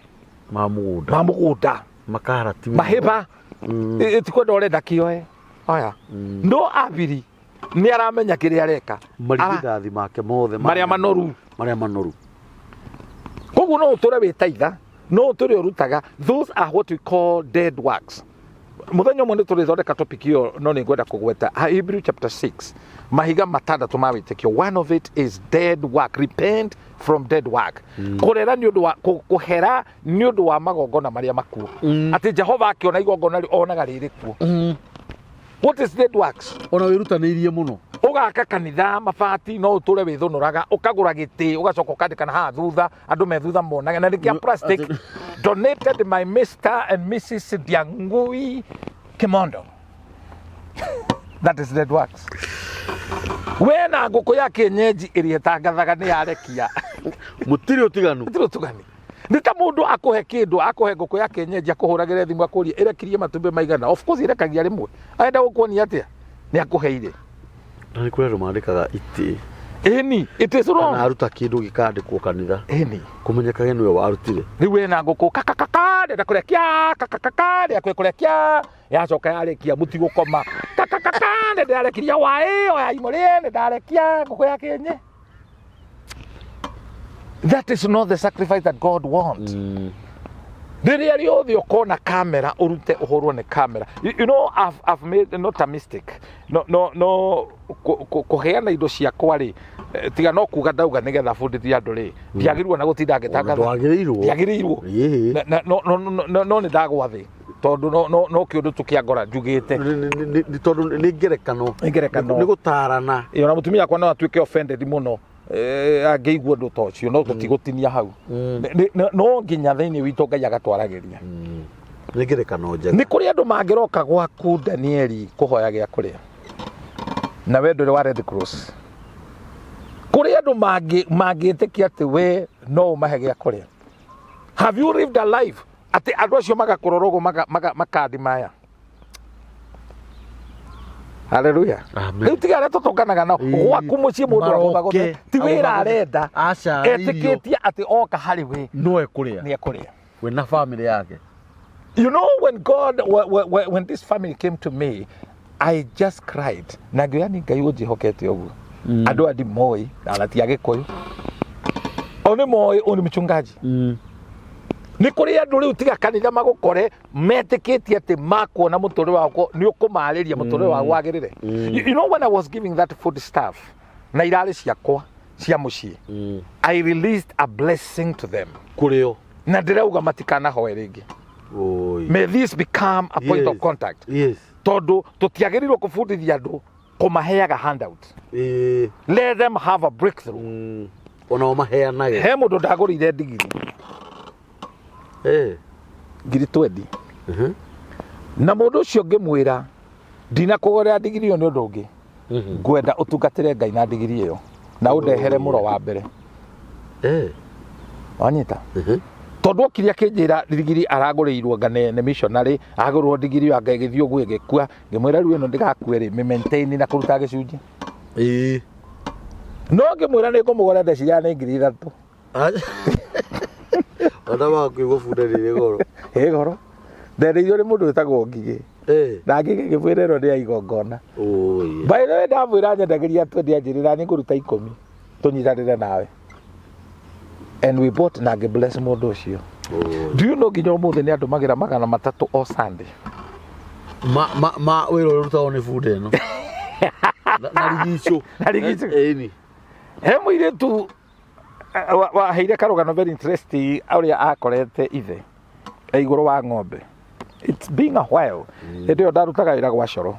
Ma mũgũnda. Ma mũgũnda. Makarati. Mahĩba. Ĩtikwenda ũrenda kĩoe. Oya. No Abiri nĩ aramenya kĩrĩa areka. Marigithathi make mothe Marĩa manoru. Marĩa manoru. Koguo no ũtũre wĩ taitha, no ũtũre ũrutaga. Those are what we call dead works. Mũthenya ũmwe nĩ tũrĩthondeka topic ĩyo, no nĩ ngwenda kũgweta Hebrew chapter 6, mahiga matandatũ ma wĩtĩkio. One of it is dead work. Repent from dead work. Kũrera nĩ ũndũ wa, kũhera nĩ ũndũ wa magongona marĩa makuũ. Atĩ Jehova akĩona igongona rĩ, onaga rĩrĩ kuo. What is dead works? Ona wĩrutanĩirie mũno. Ũgaka kanitha mabati no ũtũre wĩthũnũraga, ũkagũra gĩtĩ, ũgacoka ũkandĩka na haha thutha, andũ me thutha monage, na nĩ kĩa plastic. Donated by Mr. and Mrs. Ndiangui Kimondo. That is dead works. We na ngũkũ ya kienyeji ĩrĩa ĩtangathaga nĩ yarekia. Mũtirĩ ũtiganu. Mũtirĩ ũtiganu. Nĩ ta mũndũ akũhe kĩndũ, akũhe ngũkũ ya kienyeji, akũhũragĩre thimũ akũrie ĩrekirie matumbĩ maigana. Of course ĩrekagia rĩmwe. Arenda gũkuonia atĩa? Nĩ akũheire. Na nĩ kũrĩ andũ mandĩkaga itĩ. Ĩni, it is wrong. Kana aruta kĩndũ gĩkandĩkwo kanitha. Ĩni. Kũmenyekage nĩwe warutire. Rĩu ena ngũkũ kakakaka ndenda kũrĩa kĩa kakakaka ndenda kũrĩa kĩa yacoka yarĩkia mũtigũkoma kakakaka nĩndĩrarekirie waĩ oya imũrĩe nĩndarekia ngũkũ ya kĩenye. That is not the sacrifice that God wants. Rĩrĩa rĩothe ũkona kamera ũrute ũhũrwo nĩ kamera. You know, I've made not a mistake. No, no, no, kũheana indo ciakwa rĩ, tiga no kuga ndauga nĩgetha bundithie andũ rĩ, ndiagĩrĩirwo na gũtinda ngĩtangatha. Ndwagĩrĩirwo. Ndiagĩrĩirwo. Ĩĩ. No, no, no, no, no nĩ ndagwa thĩ tondũ no kĩũndũ tũkĩangora njugĩte. Nĩ tondũ nĩ ngerekano. Nĩ ngerekano. Nĩ gũtarana. Ĩ, ona mũtumia wakwa no atuĩke offended mũno angĩigua ũndũ ta ũcio, no tũtigũtinia hau. No nginya thĩinĩ witũ Ngai agatwaragĩria. Nĩ ngerekano njega. Nĩ kũrĩ andũ mangĩroka gwaku Danieli kũhoya gĩa kũrĩa na we ndũrĩ wa Red Cross. Kũrĩ andũ mangĩtĩkia atĩ we no ũmahe gĩa kũrĩa. Have you lived a life atĩ andũ acio magakũrora ũguo makandi maya? Haleluya. Amen. Rĩu tiga arĩa tũtũnganaga nao Ĩĩ. gwaku mũciĩ mũndũ Maroke. agũthagũthe ti wĩra arenda. Aca, irio. Etĩkĩtie atĩ oka harĩ we No ekũrĩa. nĩ ekũrĩa. We na family yake. You know, when God, when this family came to me, I just cried. Na ngĩoya nĩ Ngai ũnjĩhokete ũguo. Andũ aya ndimoĩ, na ti Agĩkũyũ. O nĩ moĩ ũyũ nĩ mchungaji. Nĩ kũrĩ andũ rĩu tiga kanitha magũkore metĩkĩtie atĩ makuona mũtũrĩre wakwa nĩ ũkũmarĩria mũtũrĩre wao wagĩrĩre. You know, when I was giving that food stuff, na irarĩ ciakwa cia mũciĩ, I released a blessing to them. Kũrĩo. Na ndĩrauga matikanahoe rĩngĩ. Oi. May this become a point of Yes. contact. Yes. Tondũ tũtiagĩrĩirwo kũbundithia andũ kũmaheaga handout. Ĩĩ. Let them have a breakthrough. Onao maheanage. He mũndũ ndagũrĩire ndigiri. Ngiri 20. Na mũndũ ũcio ngĩmwĩra ndinakũgũrĩra ndigiri ĩyo nĩ ũndũ ũngĩ. Ngwenda ũtungatĩre Ngai na ndigiri ĩyo na ũndehere mũro wa mbere. Wanyita? Tondũ okire akĩnjĩra ndigiri aragũrĩirwo nga nĩ missionary, agũrwo ndigiri ĩyo anga ĩgĩthiĩ ũguo ĩgĩkua. Ngĩmwĩra rĩu ĩno ndĩgakue rĩ, mĩ maintain na kũruta gĩcunjĩ. No ngĩmwĩra nĩ ngũmũgũra ndeciria nĩ ngiri ithatũ. Ona wa kũigua bunda rĩrĩ goro. Ĩ goro. Ndendeirwo nĩ mũndũ wĩtagwo Ngigĩ. Na Ngigĩ ngĩmwĩra ĩno nĩ ya igongona. Oi. By the way, ndamwĩra nyendagĩria twendi anjĩrĩra nĩ ngũruta 10 tũnyitanĩre nawe. And we bought na ngĩ bless mũndũ ũcio. Do you know nginya ũmũthĩ nĩ andũmagĩra magana matatũ o Sunday? Ma wĩra ũrĩa ũrutagwo nĩ bunda ĩno. Na rigicũ. Na rigicũ. Ĩni. He mũirĩtu waheire karũgano very interesting ũrĩa akorete ithe e igũrũ wa ng'ombe. It's been a while. Hĩndĩ ĩyo ndarutaga wĩra gwa coro.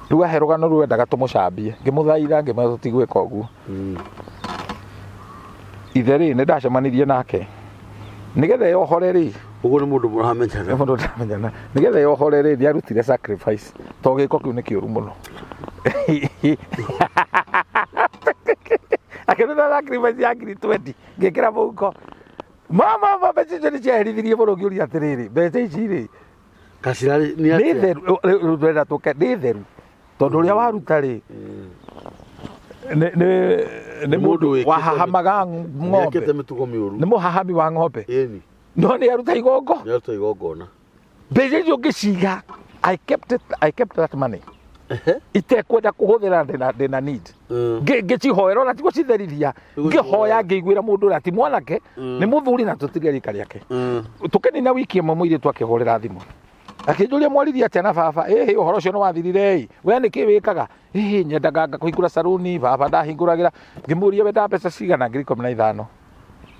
Rĩu ahe rũgano rũu endaga tũmũcambie. Ngĩmũthaitha ngĩmwĩra tũtigwĩka ũguo. Ithe rĩ nĩ ndacemanirie nake. Nĩgetha yohore rĩ. Ũguo nĩ mũndũ mũramenyana. Nĩ mũndũ ndamenyana. Nĩgetha yohore rĩ nĩ arutire sacrifice. To gĩko kĩu nĩ kĩũru mũno. Akĩruta sacrifice ya ngiri 20 ngĩkĩra mũhuko. Mama, mama, mbeca icio nĩ ciaherithirie mũno ngĩũria atĩrĩrĩ, mbeca ici rĩ, Gacĩra nĩ nĩ atĩa? theru, rĩu ndĩrenda tũke, nĩ theru. Tondũ ũrĩa waruta rĩ, nĩ Nĩ mũndũ mũndũ wĩkĩte wahahamaga ng'ombe. Nĩekĩte mĩtugo mĩũru. Nĩ mũhahami wa ng'ombe. Ĩni. No nĩ aruta igongo. Nĩ aruta igongona. Mbeca icio ngĩciga, I kept it, I kept that money. Itekwenda kũhũthĩra ndĩna need. Ngĩcihoera ona ti gũcitherithia. Ngĩhoya ngĩiguĩra mũndũ ũrĩa ti mwanake, nĩ mũthuri na tũtirĩ rika rĩake. Tũkĩnina wiki ĩmwe mũirĩtu akĩhũrĩra thimũ. Akĩnjũria mwaririe atĩa na baba, ĩhĩ ũhoro ũcio nĩ wathirire ĩ, we nĩkĩ wĩkaga? Ĩhĩ nyendaga ngakũhingũra saruni, baba ndahingũragĩra. Ngĩmũria wenda mbeca cigana? Ngiri ikũmi na ithano.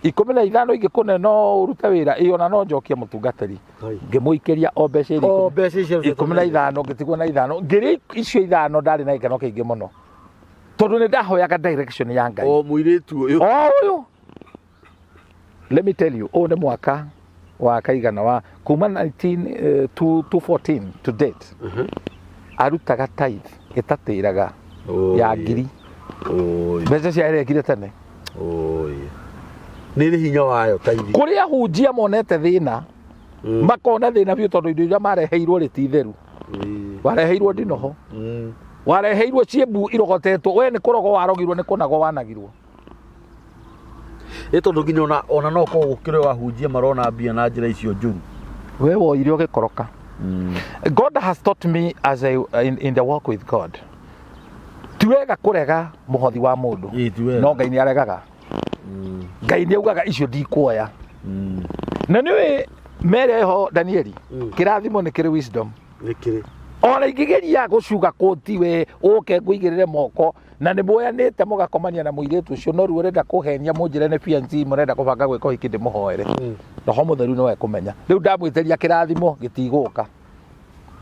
Ikũmi na ithano ingĩkũne no ũrute wĩra, ĩ ona no njokie mũtungatĩri. Ngĩmũikĩria o mbeca iria O mbeca icio ikũmi na ithano, ngĩtigwo na ithano. Ngiri icio ithano ndarĩ na gĩkeno kĩingĩ mũno. Tondũ nĩ ndahoyaga direction ya Ngai. O mũirĩtu ũyũ. O ũyũ. Let me tell you, ũyũ nĩ mwaka wa kaigana wa kuma nineteen, two, two fourteen to date. Arutaga tithe ĩtatĩraga ya ngiri. Mbeca cia erekire tene. Nĩ ĩrĩ hinya wayo tithe. Kũrĩ ahunjia monete thĩna, makona thĩna biũ tondũ indo iria mareheirwo rĩ ti theru. Wareheirwo ndinoho. Wareheirwo ciembu irogotetwo, we nĩ kũrogo warogirwo, nĩ kũnagwo wanagirwo. Ĩ tondũ nginya ona no korwo gũkĩrĩ wahunjia marona mbia na njĩra icio njũru. We woire ũgĩkoroka. God has taught me as I, in the walk with God, ti wega kũrega mũhothi wa mũndũ. Ĩ, ti wega. No Ngai nĩ aregaga. Ngai nĩ augaga icio ndikuoya. Na nĩũĩ mere ho Danieli, kĩrathimo nĩ kĩrĩ wisdom. Nĩ kĩrĩ. Ona ingĩgeria gũcuga kũti, we ũke ngũigĩrĩre moko na nĩ muoyanĩte mũgakomania na mũirĩtu ũcio, no rĩu ũrenda kũhenia mũnjĩre nĩ fiancé, mũrenda kũbanga gwĩka ũhiki, ndĩmũhoere, Roho Mũtheru nĩwe kũmenya. Rĩu ndamwĩtĩria kĩrathimo gĩtigũka,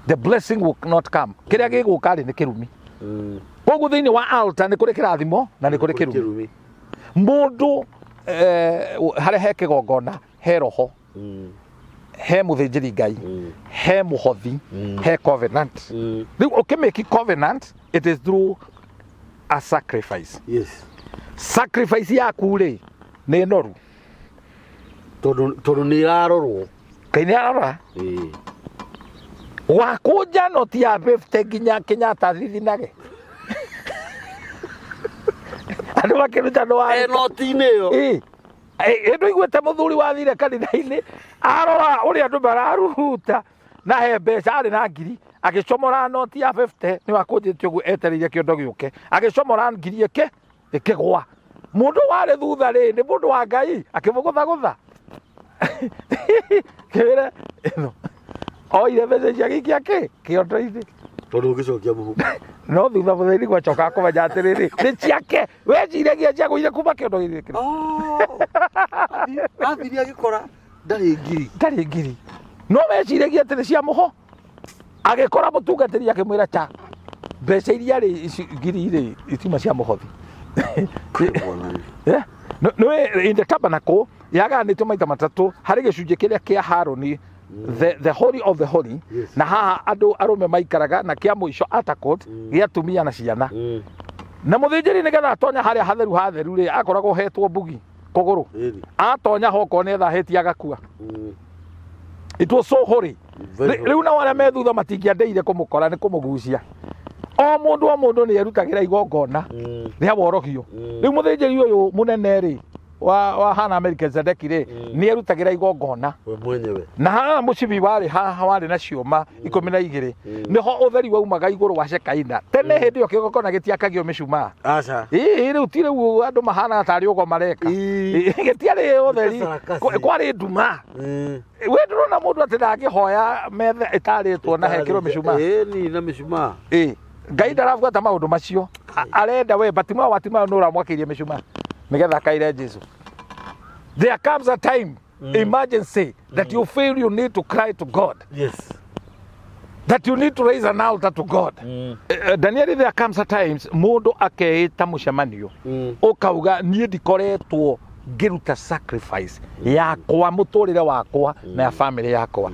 the blessing will not come. Kĩrĩa gĩgũka rĩ, nĩ kĩrumi. Koguo thĩinĩ wa altar nĩ kũrĩ kĩrathimo na nĩ kũrĩ kĩrumi. Mũndũ harĩa he kĩgongona he roho, he mũthĩnjĩri Ngai, he mũhothi, he covenant. Rĩu ũkĩmake covenant, it is through a sacrifice. Sacrifice yaku rĩ, nĩ noru. Tondũ nĩ ĩrarorwo. Ngai nĩ arora. Wakũnja noti ya 50 nginya Kenyatta thithinage andũ makĩruta nĩ E noti-inĩ ĩyo. Ĩ, ĩ ndũiguĩte mũthuri wathire kanitha-inĩ, arora ũrĩa andũ mararuta na he mbeca arĩ na ngiri, agĩcomora noti ya 50, nĩ wakũnjĩte ũguo etereire kĩondo gĩũke, agĩcomora ngiri ĩke ĩkĩgwa. Mũndũ warĩ thutha rĩ, nĩ mũndũ wa Ngai, akĩmũgũthagũtha kĩwĩre ĩno oire mbeca icio agĩikia kĩ kĩondo-inĩ. Tondũ ũngĩcokia mũhuko. No thutha mũtheri gwacoka kũmenya atĩrĩrĩ, nĩ ciake weciragia ciagũire kuma kĩondo gĩkĩ. Athire agĩkora ndarĩ ngiri. Ndarĩ ngiri, no weciragia atĩ nĩ cia mũho. Agĩkora mũtungatĩri akĩmwĩra, "Cha mbeca iria rĩ, ici ngiri rĩ, itiuma cia mũhothi." Eh, nĩ in the tabernacle yagayanĩtio maita matatũ harĩ gĩcunjĩ kĩrĩa kĩa Harũni, the holy of the holy, na haha andũ arũme maikaraga, na kĩa mũico outer court gĩa atumia na ciana. Na mũthĩnjĩri nĩgetha atonya harĩa hatheru hatheru rĩ, akoragwo hetwo mbugi kũgũrũ. Atonya ho okorwo nĩ ethahĩtie agakua. It was so holy. Very holy. Rĩu nao arĩa me thutha matingĩandeire kũmũkora nĩ kũmũgucia. O mũndũ o mũndũ nĩ erutagĩra igongona rĩa worogio. Rĩu mũthĩnjĩri ũyũ mũnene rĩ, wa hana Melkizedeki rĩ, nĩ erutagĩra igongona We mwenyewe. Na haha mũcibi warĩ haha warĩ na ciũma 12, nĩho ũtheri waumaga igũrũ wa Shekaina. Tene hĩndĩ ĩyo kĩgongona gĩtiakagio mĩcumaa. Aca. Ĩĩ, rĩu ti rĩu andũ mahana tarĩ ũgo mareka. Gĩtiarĩ ũtheri. Sarakasi. Kwarĩ nduma. We ndũrona mũndũ atĩ ndangĩhoya metha ĩtarĩtwo na hekĩrwo mĩcumaa? Ĩni, na mĩcumaa. Ĩ, Ngai ndarabuata maũndũ macio. Arenda we Batimayo, Batimayo nĩ ũramwakĩirie mĩcumaa nĩgetha akaire Jesu. There comes a time, emergency, that you feel you need to cry to God, that you need to raise an altar to God. Daniel, there comes a times mũndũ akeĩta mũcemanio, ũkauga, "Niĩ ndikoretwo ngĩruta sacrifice yakwa mũtũrĩre wakwa na ya family yakwa."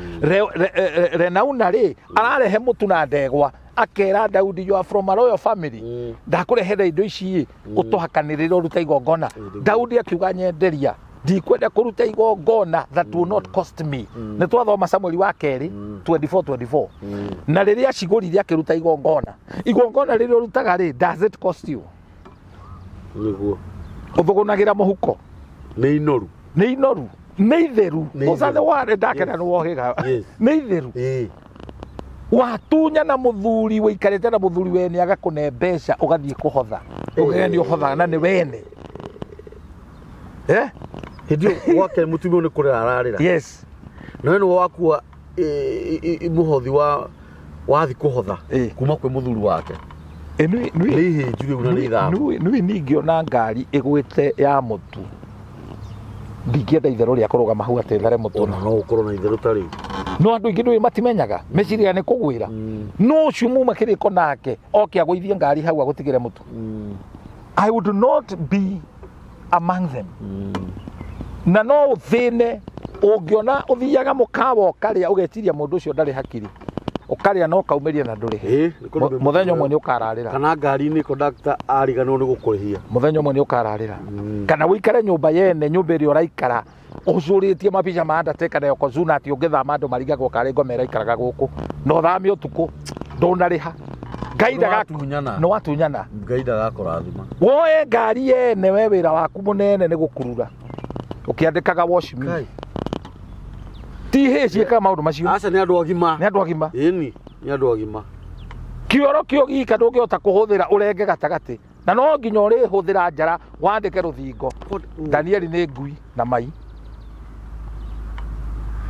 Renauna rĩ, ararehe mũtu na ndegwa, akera Daudi, "You are from a royal family, ndakũrehera indo ici ĩ, ũtũhakanĩrĩre ũrute igongona." Daudi akiuga, "Nyenderia, ndikwenda kũruta igongona that will not cost me." Nĩ twathoma Samueli wa kerĩ 24:24. Na rĩrĩa acigũrire akĩruta igongona. Igongona rĩrĩa ũrutaga rĩ, does it cost you? Nĩguo. Ũthũgũnagĩra mũhuko. Nĩ inoru. Nĩ inoru, nĩ itheru. Nĩ Ũcathe itheru. warĩ ndakena nĩ wohĩga. Nĩ itheru. Watunya na mũthuri, wĩikarĩte na mũthuri wene, agakũne mbeca, ũgathiĩ kũhotha, ũkagĩa nĩ ũhothaga na nĩ wene. Eh? Hĩndĩ ĩyo gwake mũtumia ũyũ nĩ kũrĩra ararĩra. Na we nĩwe wakua mũhothi wa wathi kũhotha kuma kwĩ mũthuri wake. Ĩ, nĩ Nĩ ihĩnju rĩu na nĩ ithabu. Nĩ ningĩona ngari ĩgwĩte ya mũtu, ndingĩenda itherũ rĩa kũrũgama hau atĩ thare mũtu. Ona no ũkorwo na itherũ ta rĩu. No andũ aingĩ ndũĩ matimenyaga, meciria nĩ kũgwĩra. No ũcio muma kĩrĩko nake oke agũithie ngari hau agũtigĩre mũtu, I would not be among them. Na no ũthĩne ũngĩona ũthiaga mũkawa ũkarĩa, ũgeciria mũndũ ũcio ndarĩ hakiri, ũkarĩa na ũkaumĩria na ndũrĩhe. Ĩ, nĩ kũrĩ Mũthenya ũmwe nĩ ũkararĩra. Kana ngari-inĩ conductor ariganĩrwo nĩ gũkũrĩhia. Mũthenya ũmwe nĩ ũkararĩra. Kana ũikare nyũmba yene, nyũmba ĩrĩa ũraikara ũcũrĩtie mabica ma Undertaker na Yokozuna, atĩ ũngĩthama andũ marigagwo karĩ ngoma ĩraikaraga gũkũ, na ũthame ũtukũ ndũnarĩha. Ngai ndaga Nĩwatunyana. nĩ watunyana. Ngai ndagakũrathima. Woe ngari yene we wĩra waku mũnene nĩ gũkurura ũkĩandĩkaga wash me. Ngai. Ti hĩ ciĩkaga maũndũ macio. Aca nĩ andũ agima. Nĩ andũ agima. Ĩni, nĩ andũ agima. Kĩoro kĩo gika ndũngĩhota kũhũthĩra ũrenge gatagatĩ na no nginya ũrĩhũthĩra njara wandĩke rũthingo. Danieli nĩ ngui na mai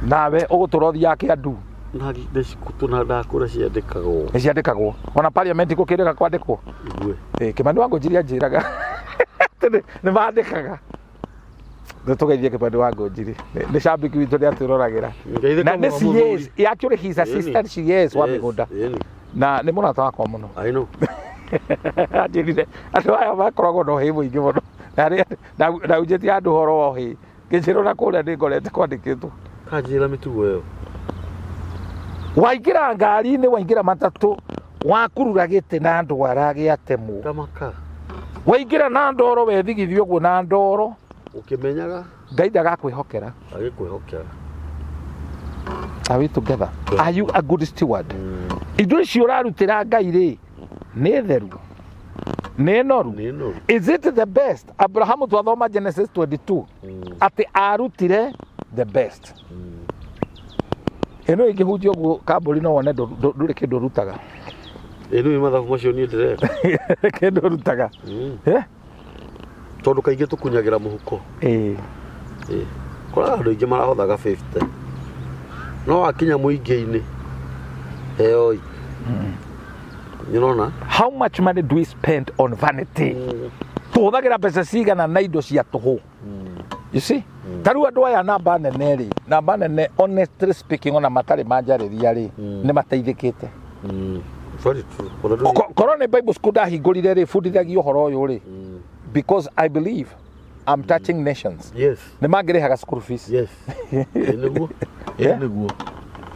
nawe ũgũtũra ũthiaga kĩandu. Na na ndakũra ciandĩkagwo. Nĩ ciandĩkagwo ona parliament gũkĩrĩga kwandĩkwo. Igue. Kĩmani wa Ngũnjiri anjĩraga atĩ nĩ mandĩkaga. Nĩ tũgeithie Kĩmani wa Ngũnjiri, nĩ cambiki witũ, nĩ atwĩroragĩra. Ngeithĩka Na nĩ mũno mũthuri. CS, actually he's assistant CS wa mĩgũnda. Ĩni. Na nĩ mũrata wakwa mũno. I know. Anjĩrire andũ aya makoragwo na ũhĩ mũingĩ mũno. Na ndaunjĩtie andũ ũhoro wa ũhĩ ngĩnjĩrwo na kũrĩa nĩ ngorete kwandĩkĩtwo. Kanjĩra mĩtugo ĩyo. Waingĩra ngari-inĩ, waingĩra matatũ, wakurura gĩtĩ na ndwara gĩatemwo. Tamaka. Waingĩra na ndoro wethigithio ũguo na ndoro. Ũkĩmenyaga. Ngai ndagakwĩhokera. Agĩkwĩhokera. Are we together? Are you a good steward? Indo icio ũrarutĩra Ngai rĩ, nĩ theru, nĩ noru? Nĩ noru. Is it the best? Abrahamu twathoma Genesis 22 atĩ arutire the best. Ĩno ĩngĩhunjia ũguo kambũri no wone ndũrĩ kĩndũ ũrutaga. Ĩno nĩ mathabu macio niĩ ndĩreka. Kĩndũ ũrutaga. Eh? Tondũ kaingĩ tũkunyagĩra mũhuko. Ĩĩ. Ĩĩ. Koraga andũ aingĩ marahothaga 50. No wakinya mũingĩ-inĩ heoi. Nĩũrona? How much money do we spend on vanity? Tũhũthagĩra mbeca cigana na indo cia tũhũ? You see? Ta rĩu andũ aya namba nene rĩ, namba nene honestly speaking ona matarĩ manjarĩria rĩ, nĩ mateithĩkĩte. Very true. Ona ndũrĩ- Korwo nĩ Bible school ndahingũrire rĩ, bundithagia ũhoro ũyũ rĩ, because I believe I'm touching nations. Yes. Nĩ mangĩrĩhaga school fees. Yes. Ĩĩ nĩguo. Ĩĩ Yeah. nĩguo.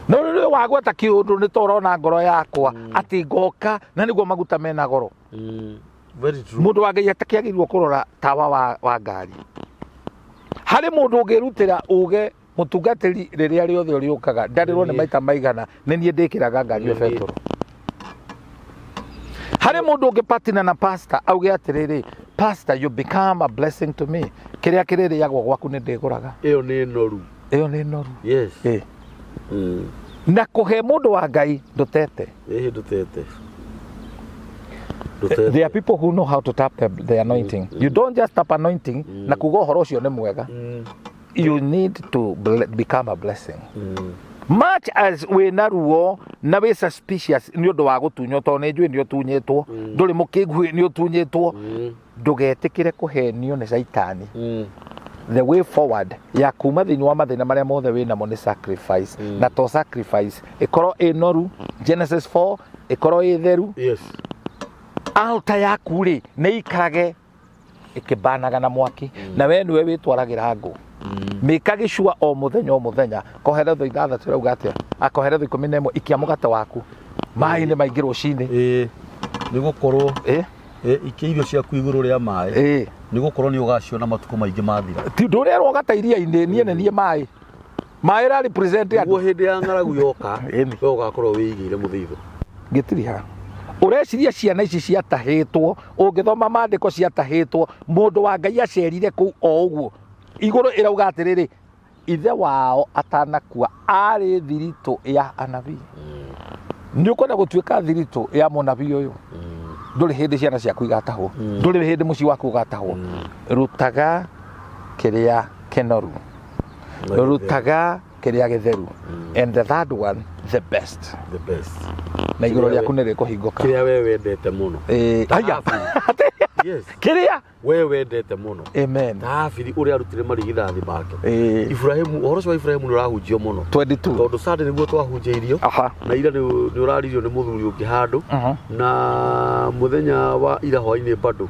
No rĩrĩ wagweta kĩũndũ nĩ ta ũrona ngoro yakwa atĩ ngoka na nĩguo maguta mena goro. Very true. Mũndũ wa Ngai atakĩagĩrĩirwo kũrora tawa wa ngari. Harĩ mũndũ ũngĩrutĩra uge mũtungatĩri rĩrĩa rĩothe ũrĩũkaga ndarĩrwo nĩ maita maigana nĩ niĩ ndĩkĩraga ngari ĩyo betũrũ. Harĩ mũndũ ũngĩ patina na pastor auge atĩrĩrĩ, pastor you become a blessing to me, kĩrĩa kĩrĩrĩagwo gwaku nĩ ndĩgũraga. Ĩyo nĩ noru. Ĩyo nĩ noru. Yes. Ĩ. Na kũhe mũndũ wa Ngai ndũtete. Ĩhĩ ndũtete. There are people who know how to tap the anointing. You don't just tap anointing na kuga ũhoro ũcio nĩ mwega. You need to become a blessing. Much as wĩna ruo na wĩ suspicious nĩ ũndũ wa gũtunywo, tondũ nĩ njũĩ nĩ ũtunyĩtwo, ndũrĩ mũkĩngu nĩ ũtunyĩtwo, ndũgetĩkĩre kũhenio nĩ caitani. The way forward ya kuma thĩinĩ wa mathĩna marĩa mothe wĩ namo nĩ sacrifice. Na to sacrifice ĩkorwo ĩ noru, Genesis 4 ĩkorwo ĩ theru. Yes. Altar yaku rĩ nĩ ikarage ĩkĩbanaga na mwaki, na we nĩwe wĩtwaragĩra ngũ. Mĩka gĩcua o mũthenya o mũthenya. Koheretho 6 ĩrauga atĩa? Akoheretho 11, ikia mũgate waku maĩ nĩ maingĩ rũcinĩ. Ĩĩ. Nĩ gũkorwo Ĩ? Ikia irio ciaku igũrũ rĩa maĩ. Ĩ. Nĩ gũkorwo nĩ ũgaciona matukũ maingĩ mathira. Ti ndũrerwo gata iria-inĩ, niĩ nĩ niĩ maĩ. Maĩ ra represent andũ. Nĩguo hĩndĩ ya ng'aragu yoka, Ĩni. we ũgakorwo wĩigĩire mũthithũ. Ngĩtiriha. Ũreciria ciana ici ciatahĩtwo, ũngĩthoma maandĩko ciatahĩtwo, mũndũ wa Ngai acerire kũu o ũguo. Igũrũ ĩrauga atĩrĩrĩ, ithe wao atanakua arĩ thiritũ ya anabii. Nĩ ũkwenda gũtuĩka thiritũ ya mũnabii ũyũ? Ndũrĩ hĩndĩ ciana ciaku igatahwo, ndũrĩ hĩndĩ mũciĩ waku ũgatahwo. Rutaga kĩrĩa kĩnoru, rutaga kĩrĩa gĩtheru, and the third one, the best. The best. Na igũrũ rĩaku nĩ rĩkũhingũka. Kĩrĩa we wendete mũno. Aya. Yes. Kĩrĩa? We wendete mũno. Amen. Ta Habili ũrĩa arutire marigithathi make. Ibrahimu, ũhoro ũcio wa Ibrahimu nĩ ũrahunjio mũno. 22. Tondũ Sunday nĩguo twahunjĩirio. Na ira nĩ ũraririo nĩ mũthuri ũngĩ handũ. Na mũthenya wa ira hwainĩ bado.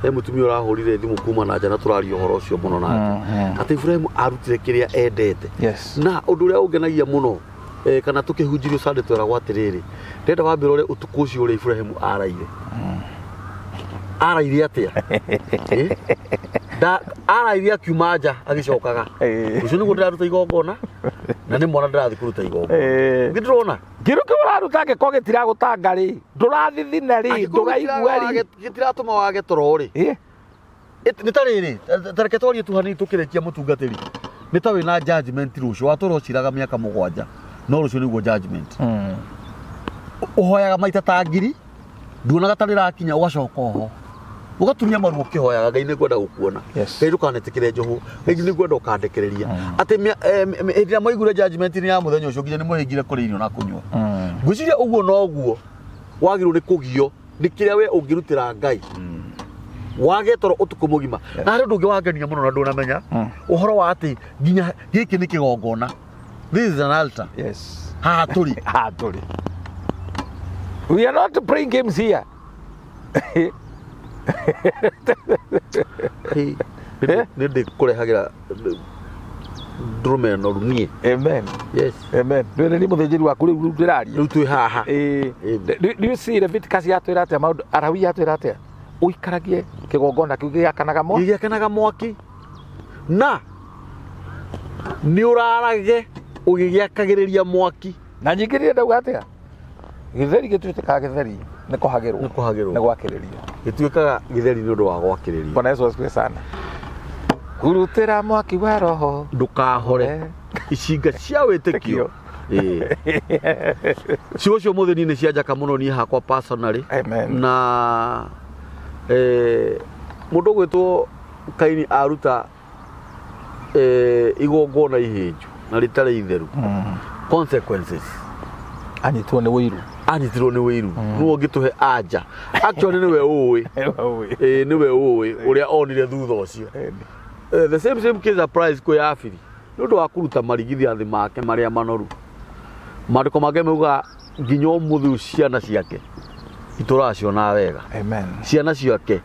He mũtumia ũrahũrire thimũ kuma na nja na tũraria ũhoro ũcio mũno nake. Atĩ Ibrahimu arutire kĩrĩa endete. Yes. Na ũndũ ũrĩa ũngenagia mũno, kana tũkĩhunjĩrio Sunday tweragwo atĩrĩrĩ, ndĩrenda wambe ũrore ũtukũ ũcio ũrĩa Ibrahimu araire. Araire atĩa? Eh? Araire akiuma nja agĩcokaga. Rũciũ nĩguo ndĩraruta igongona na nĩ mwana ndĩrathiĩ kũruta igongona. Nĩ ndĩrona. Kĩndũ kĩu ũraruta angĩkorwo gĩtiragũtanga rĩ, ndũrathithina rĩ, Angĩkorwo ndũraigua rĩ. Gĩtiratũma wage toro rĩ. Nĩ ta rĩrĩ, ta reke twarie tu hanini tũkĩrĩkia mũtungatĩri. Nĩ ta wĩna judgment rũciũ, watũra ũciraga mĩaka 7, no rũciũ nĩguo judgment. Ũhoyaga maita ta 1000, nduonaga ta rĩrakinya, ũgacoka oho. Ũgatumia maru ũkĩhoyaga, Ngai nĩ ngwenda gũkuona. Ngai ndũkanetĩkĩre njohwo, Ngai nĩ ngwenda ũkandekereria. Atĩ hĩndĩ ĩrĩa mwaiguire judgment nĩ ya mũthenya ũcio nginya nĩ mwehingire kũrĩa irio na kũnyua. Ngwĩciria ũguo noguo wagĩrĩirwo nĩ kũgio nĩ kĩrĩa we ũngĩrutĩra Ngai. Wage toro ũtukũ mũgima. Na harĩ ũndũ ũngĩ wangenia mũno na ndũnamenya, ũhoro wa atĩ nginya gĩkĩ nĩ kĩgongona. This is an altar. Haha tũrĩ. Haha tũrĩ. We are not playing games here. Hey, nĩ ndĩkũrehagĩra ndũrũme noru niĩ. Amen. Yes. Amen. Ndwĩre nĩ mũthĩnjĩri waku rĩu ndĩraria. Rĩu twĩ haha. Do you see Leviticus yatwĩra atĩa maũndũ Alawii yatwĩra atĩa? Ũikaragie kĩgongona kĩu gĩakanaga mwaki. Gĩakanaga mwaki. Na nĩ ũrarage ũgĩgĩakagĩrĩria mwaki. Na nyingĩ nĩ ndauga atĩa? Gĩtheri gĩtuĩkaga gĩtheri nĩ kũhagĩrwo. Nĩ kũhagĩrwo. Nĩ gwakĩrĩrio. Gĩtuĩkaga gĩtheri nĩ ũndũ wa gwakĩrĩrio. Bwana Yesu asifiwe sana. Hurutĩra mwaki wa roho. Ndũkahore icinga cia wĩtĩkio. Ciugo cio mũthĩ niĩ nĩ cianjaka mũno niĩ hakwa personally. Amen. Na mũndũ ũgwĩtwo Kaini aruta igongona ihĩnju na rĩtarĩ itheru. Consequences. Anyitwo nĩ ũiru. Anyitirwo nĩ ũiru. Nĩwe ũngĩtũhe anja. Actually nĩwe ũĩ. Nĩwe ũĩ ũrĩa onire thutha ũcio. The same case applies kwĩ Abiri. Nĩ ũndũ wa kũruta marigithathi make marĩa manoru. Maandĩko make mauga nginya ũmũthĩ ũyũ ciana ciake itũraga cionaga wega. Amen. Ciana ciake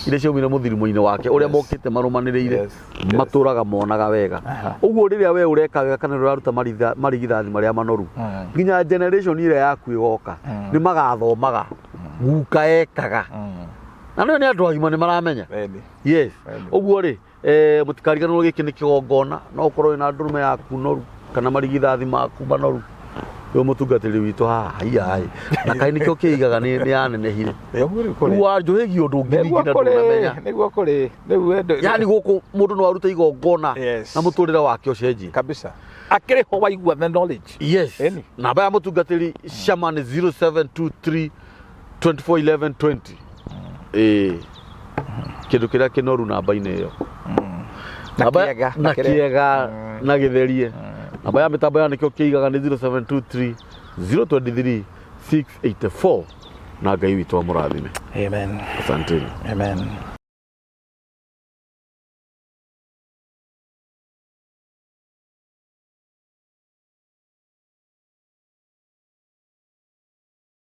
iria ciaumire mũthirimo-inĩ wake ũrĩa mokĩte marũmanĩrĩire matũraga monaga wega. Ũguo rĩrĩa we ũreka wega kana ũraruta marigithathi marĩa manoru, nginya generation ĩrĩa yaku ĩgoka nĩ magathomaga guka ekaga. Na nĩo nĩ andũ agima nĩ maramenya. Yes. Ũguo rĩ, mũtikariganĩrwo gĩkĩ nĩ kĩgongona, no ũkorwo wĩna ndũrũme yaku noru kana marigithathi maku manoru. Rĩu mũtungatĩri witũ haha haiya ĩ. Na kaĩ nĩkĩo kĩigaga nĩ yanenehire. Rĩu wanjũhĩgia ũndũ ũngĩ ningĩ na ndũnamenya. Nĩguo kũrĩ. Rĩu wendo. Yaani gũkũ mũndũ no arute igongona na mũtũrĩre wake ũcenjie. Kabisa. Akĩrĩ ho waigua the knowledge. Yes. Namba ya mũtungatĩri Shama nĩ 0723 24 11 20. Kĩndũ kĩrĩa kĩnoru namba-inĩ ĩyo. Na kĩega, na kĩega, na gĩtherie. Namba ya mĩtambo ya nĩkĩo kĩigaga nĩ 0723 023 684. Na Ngai witũ amũrathime. Amen. Asanteni. Amen.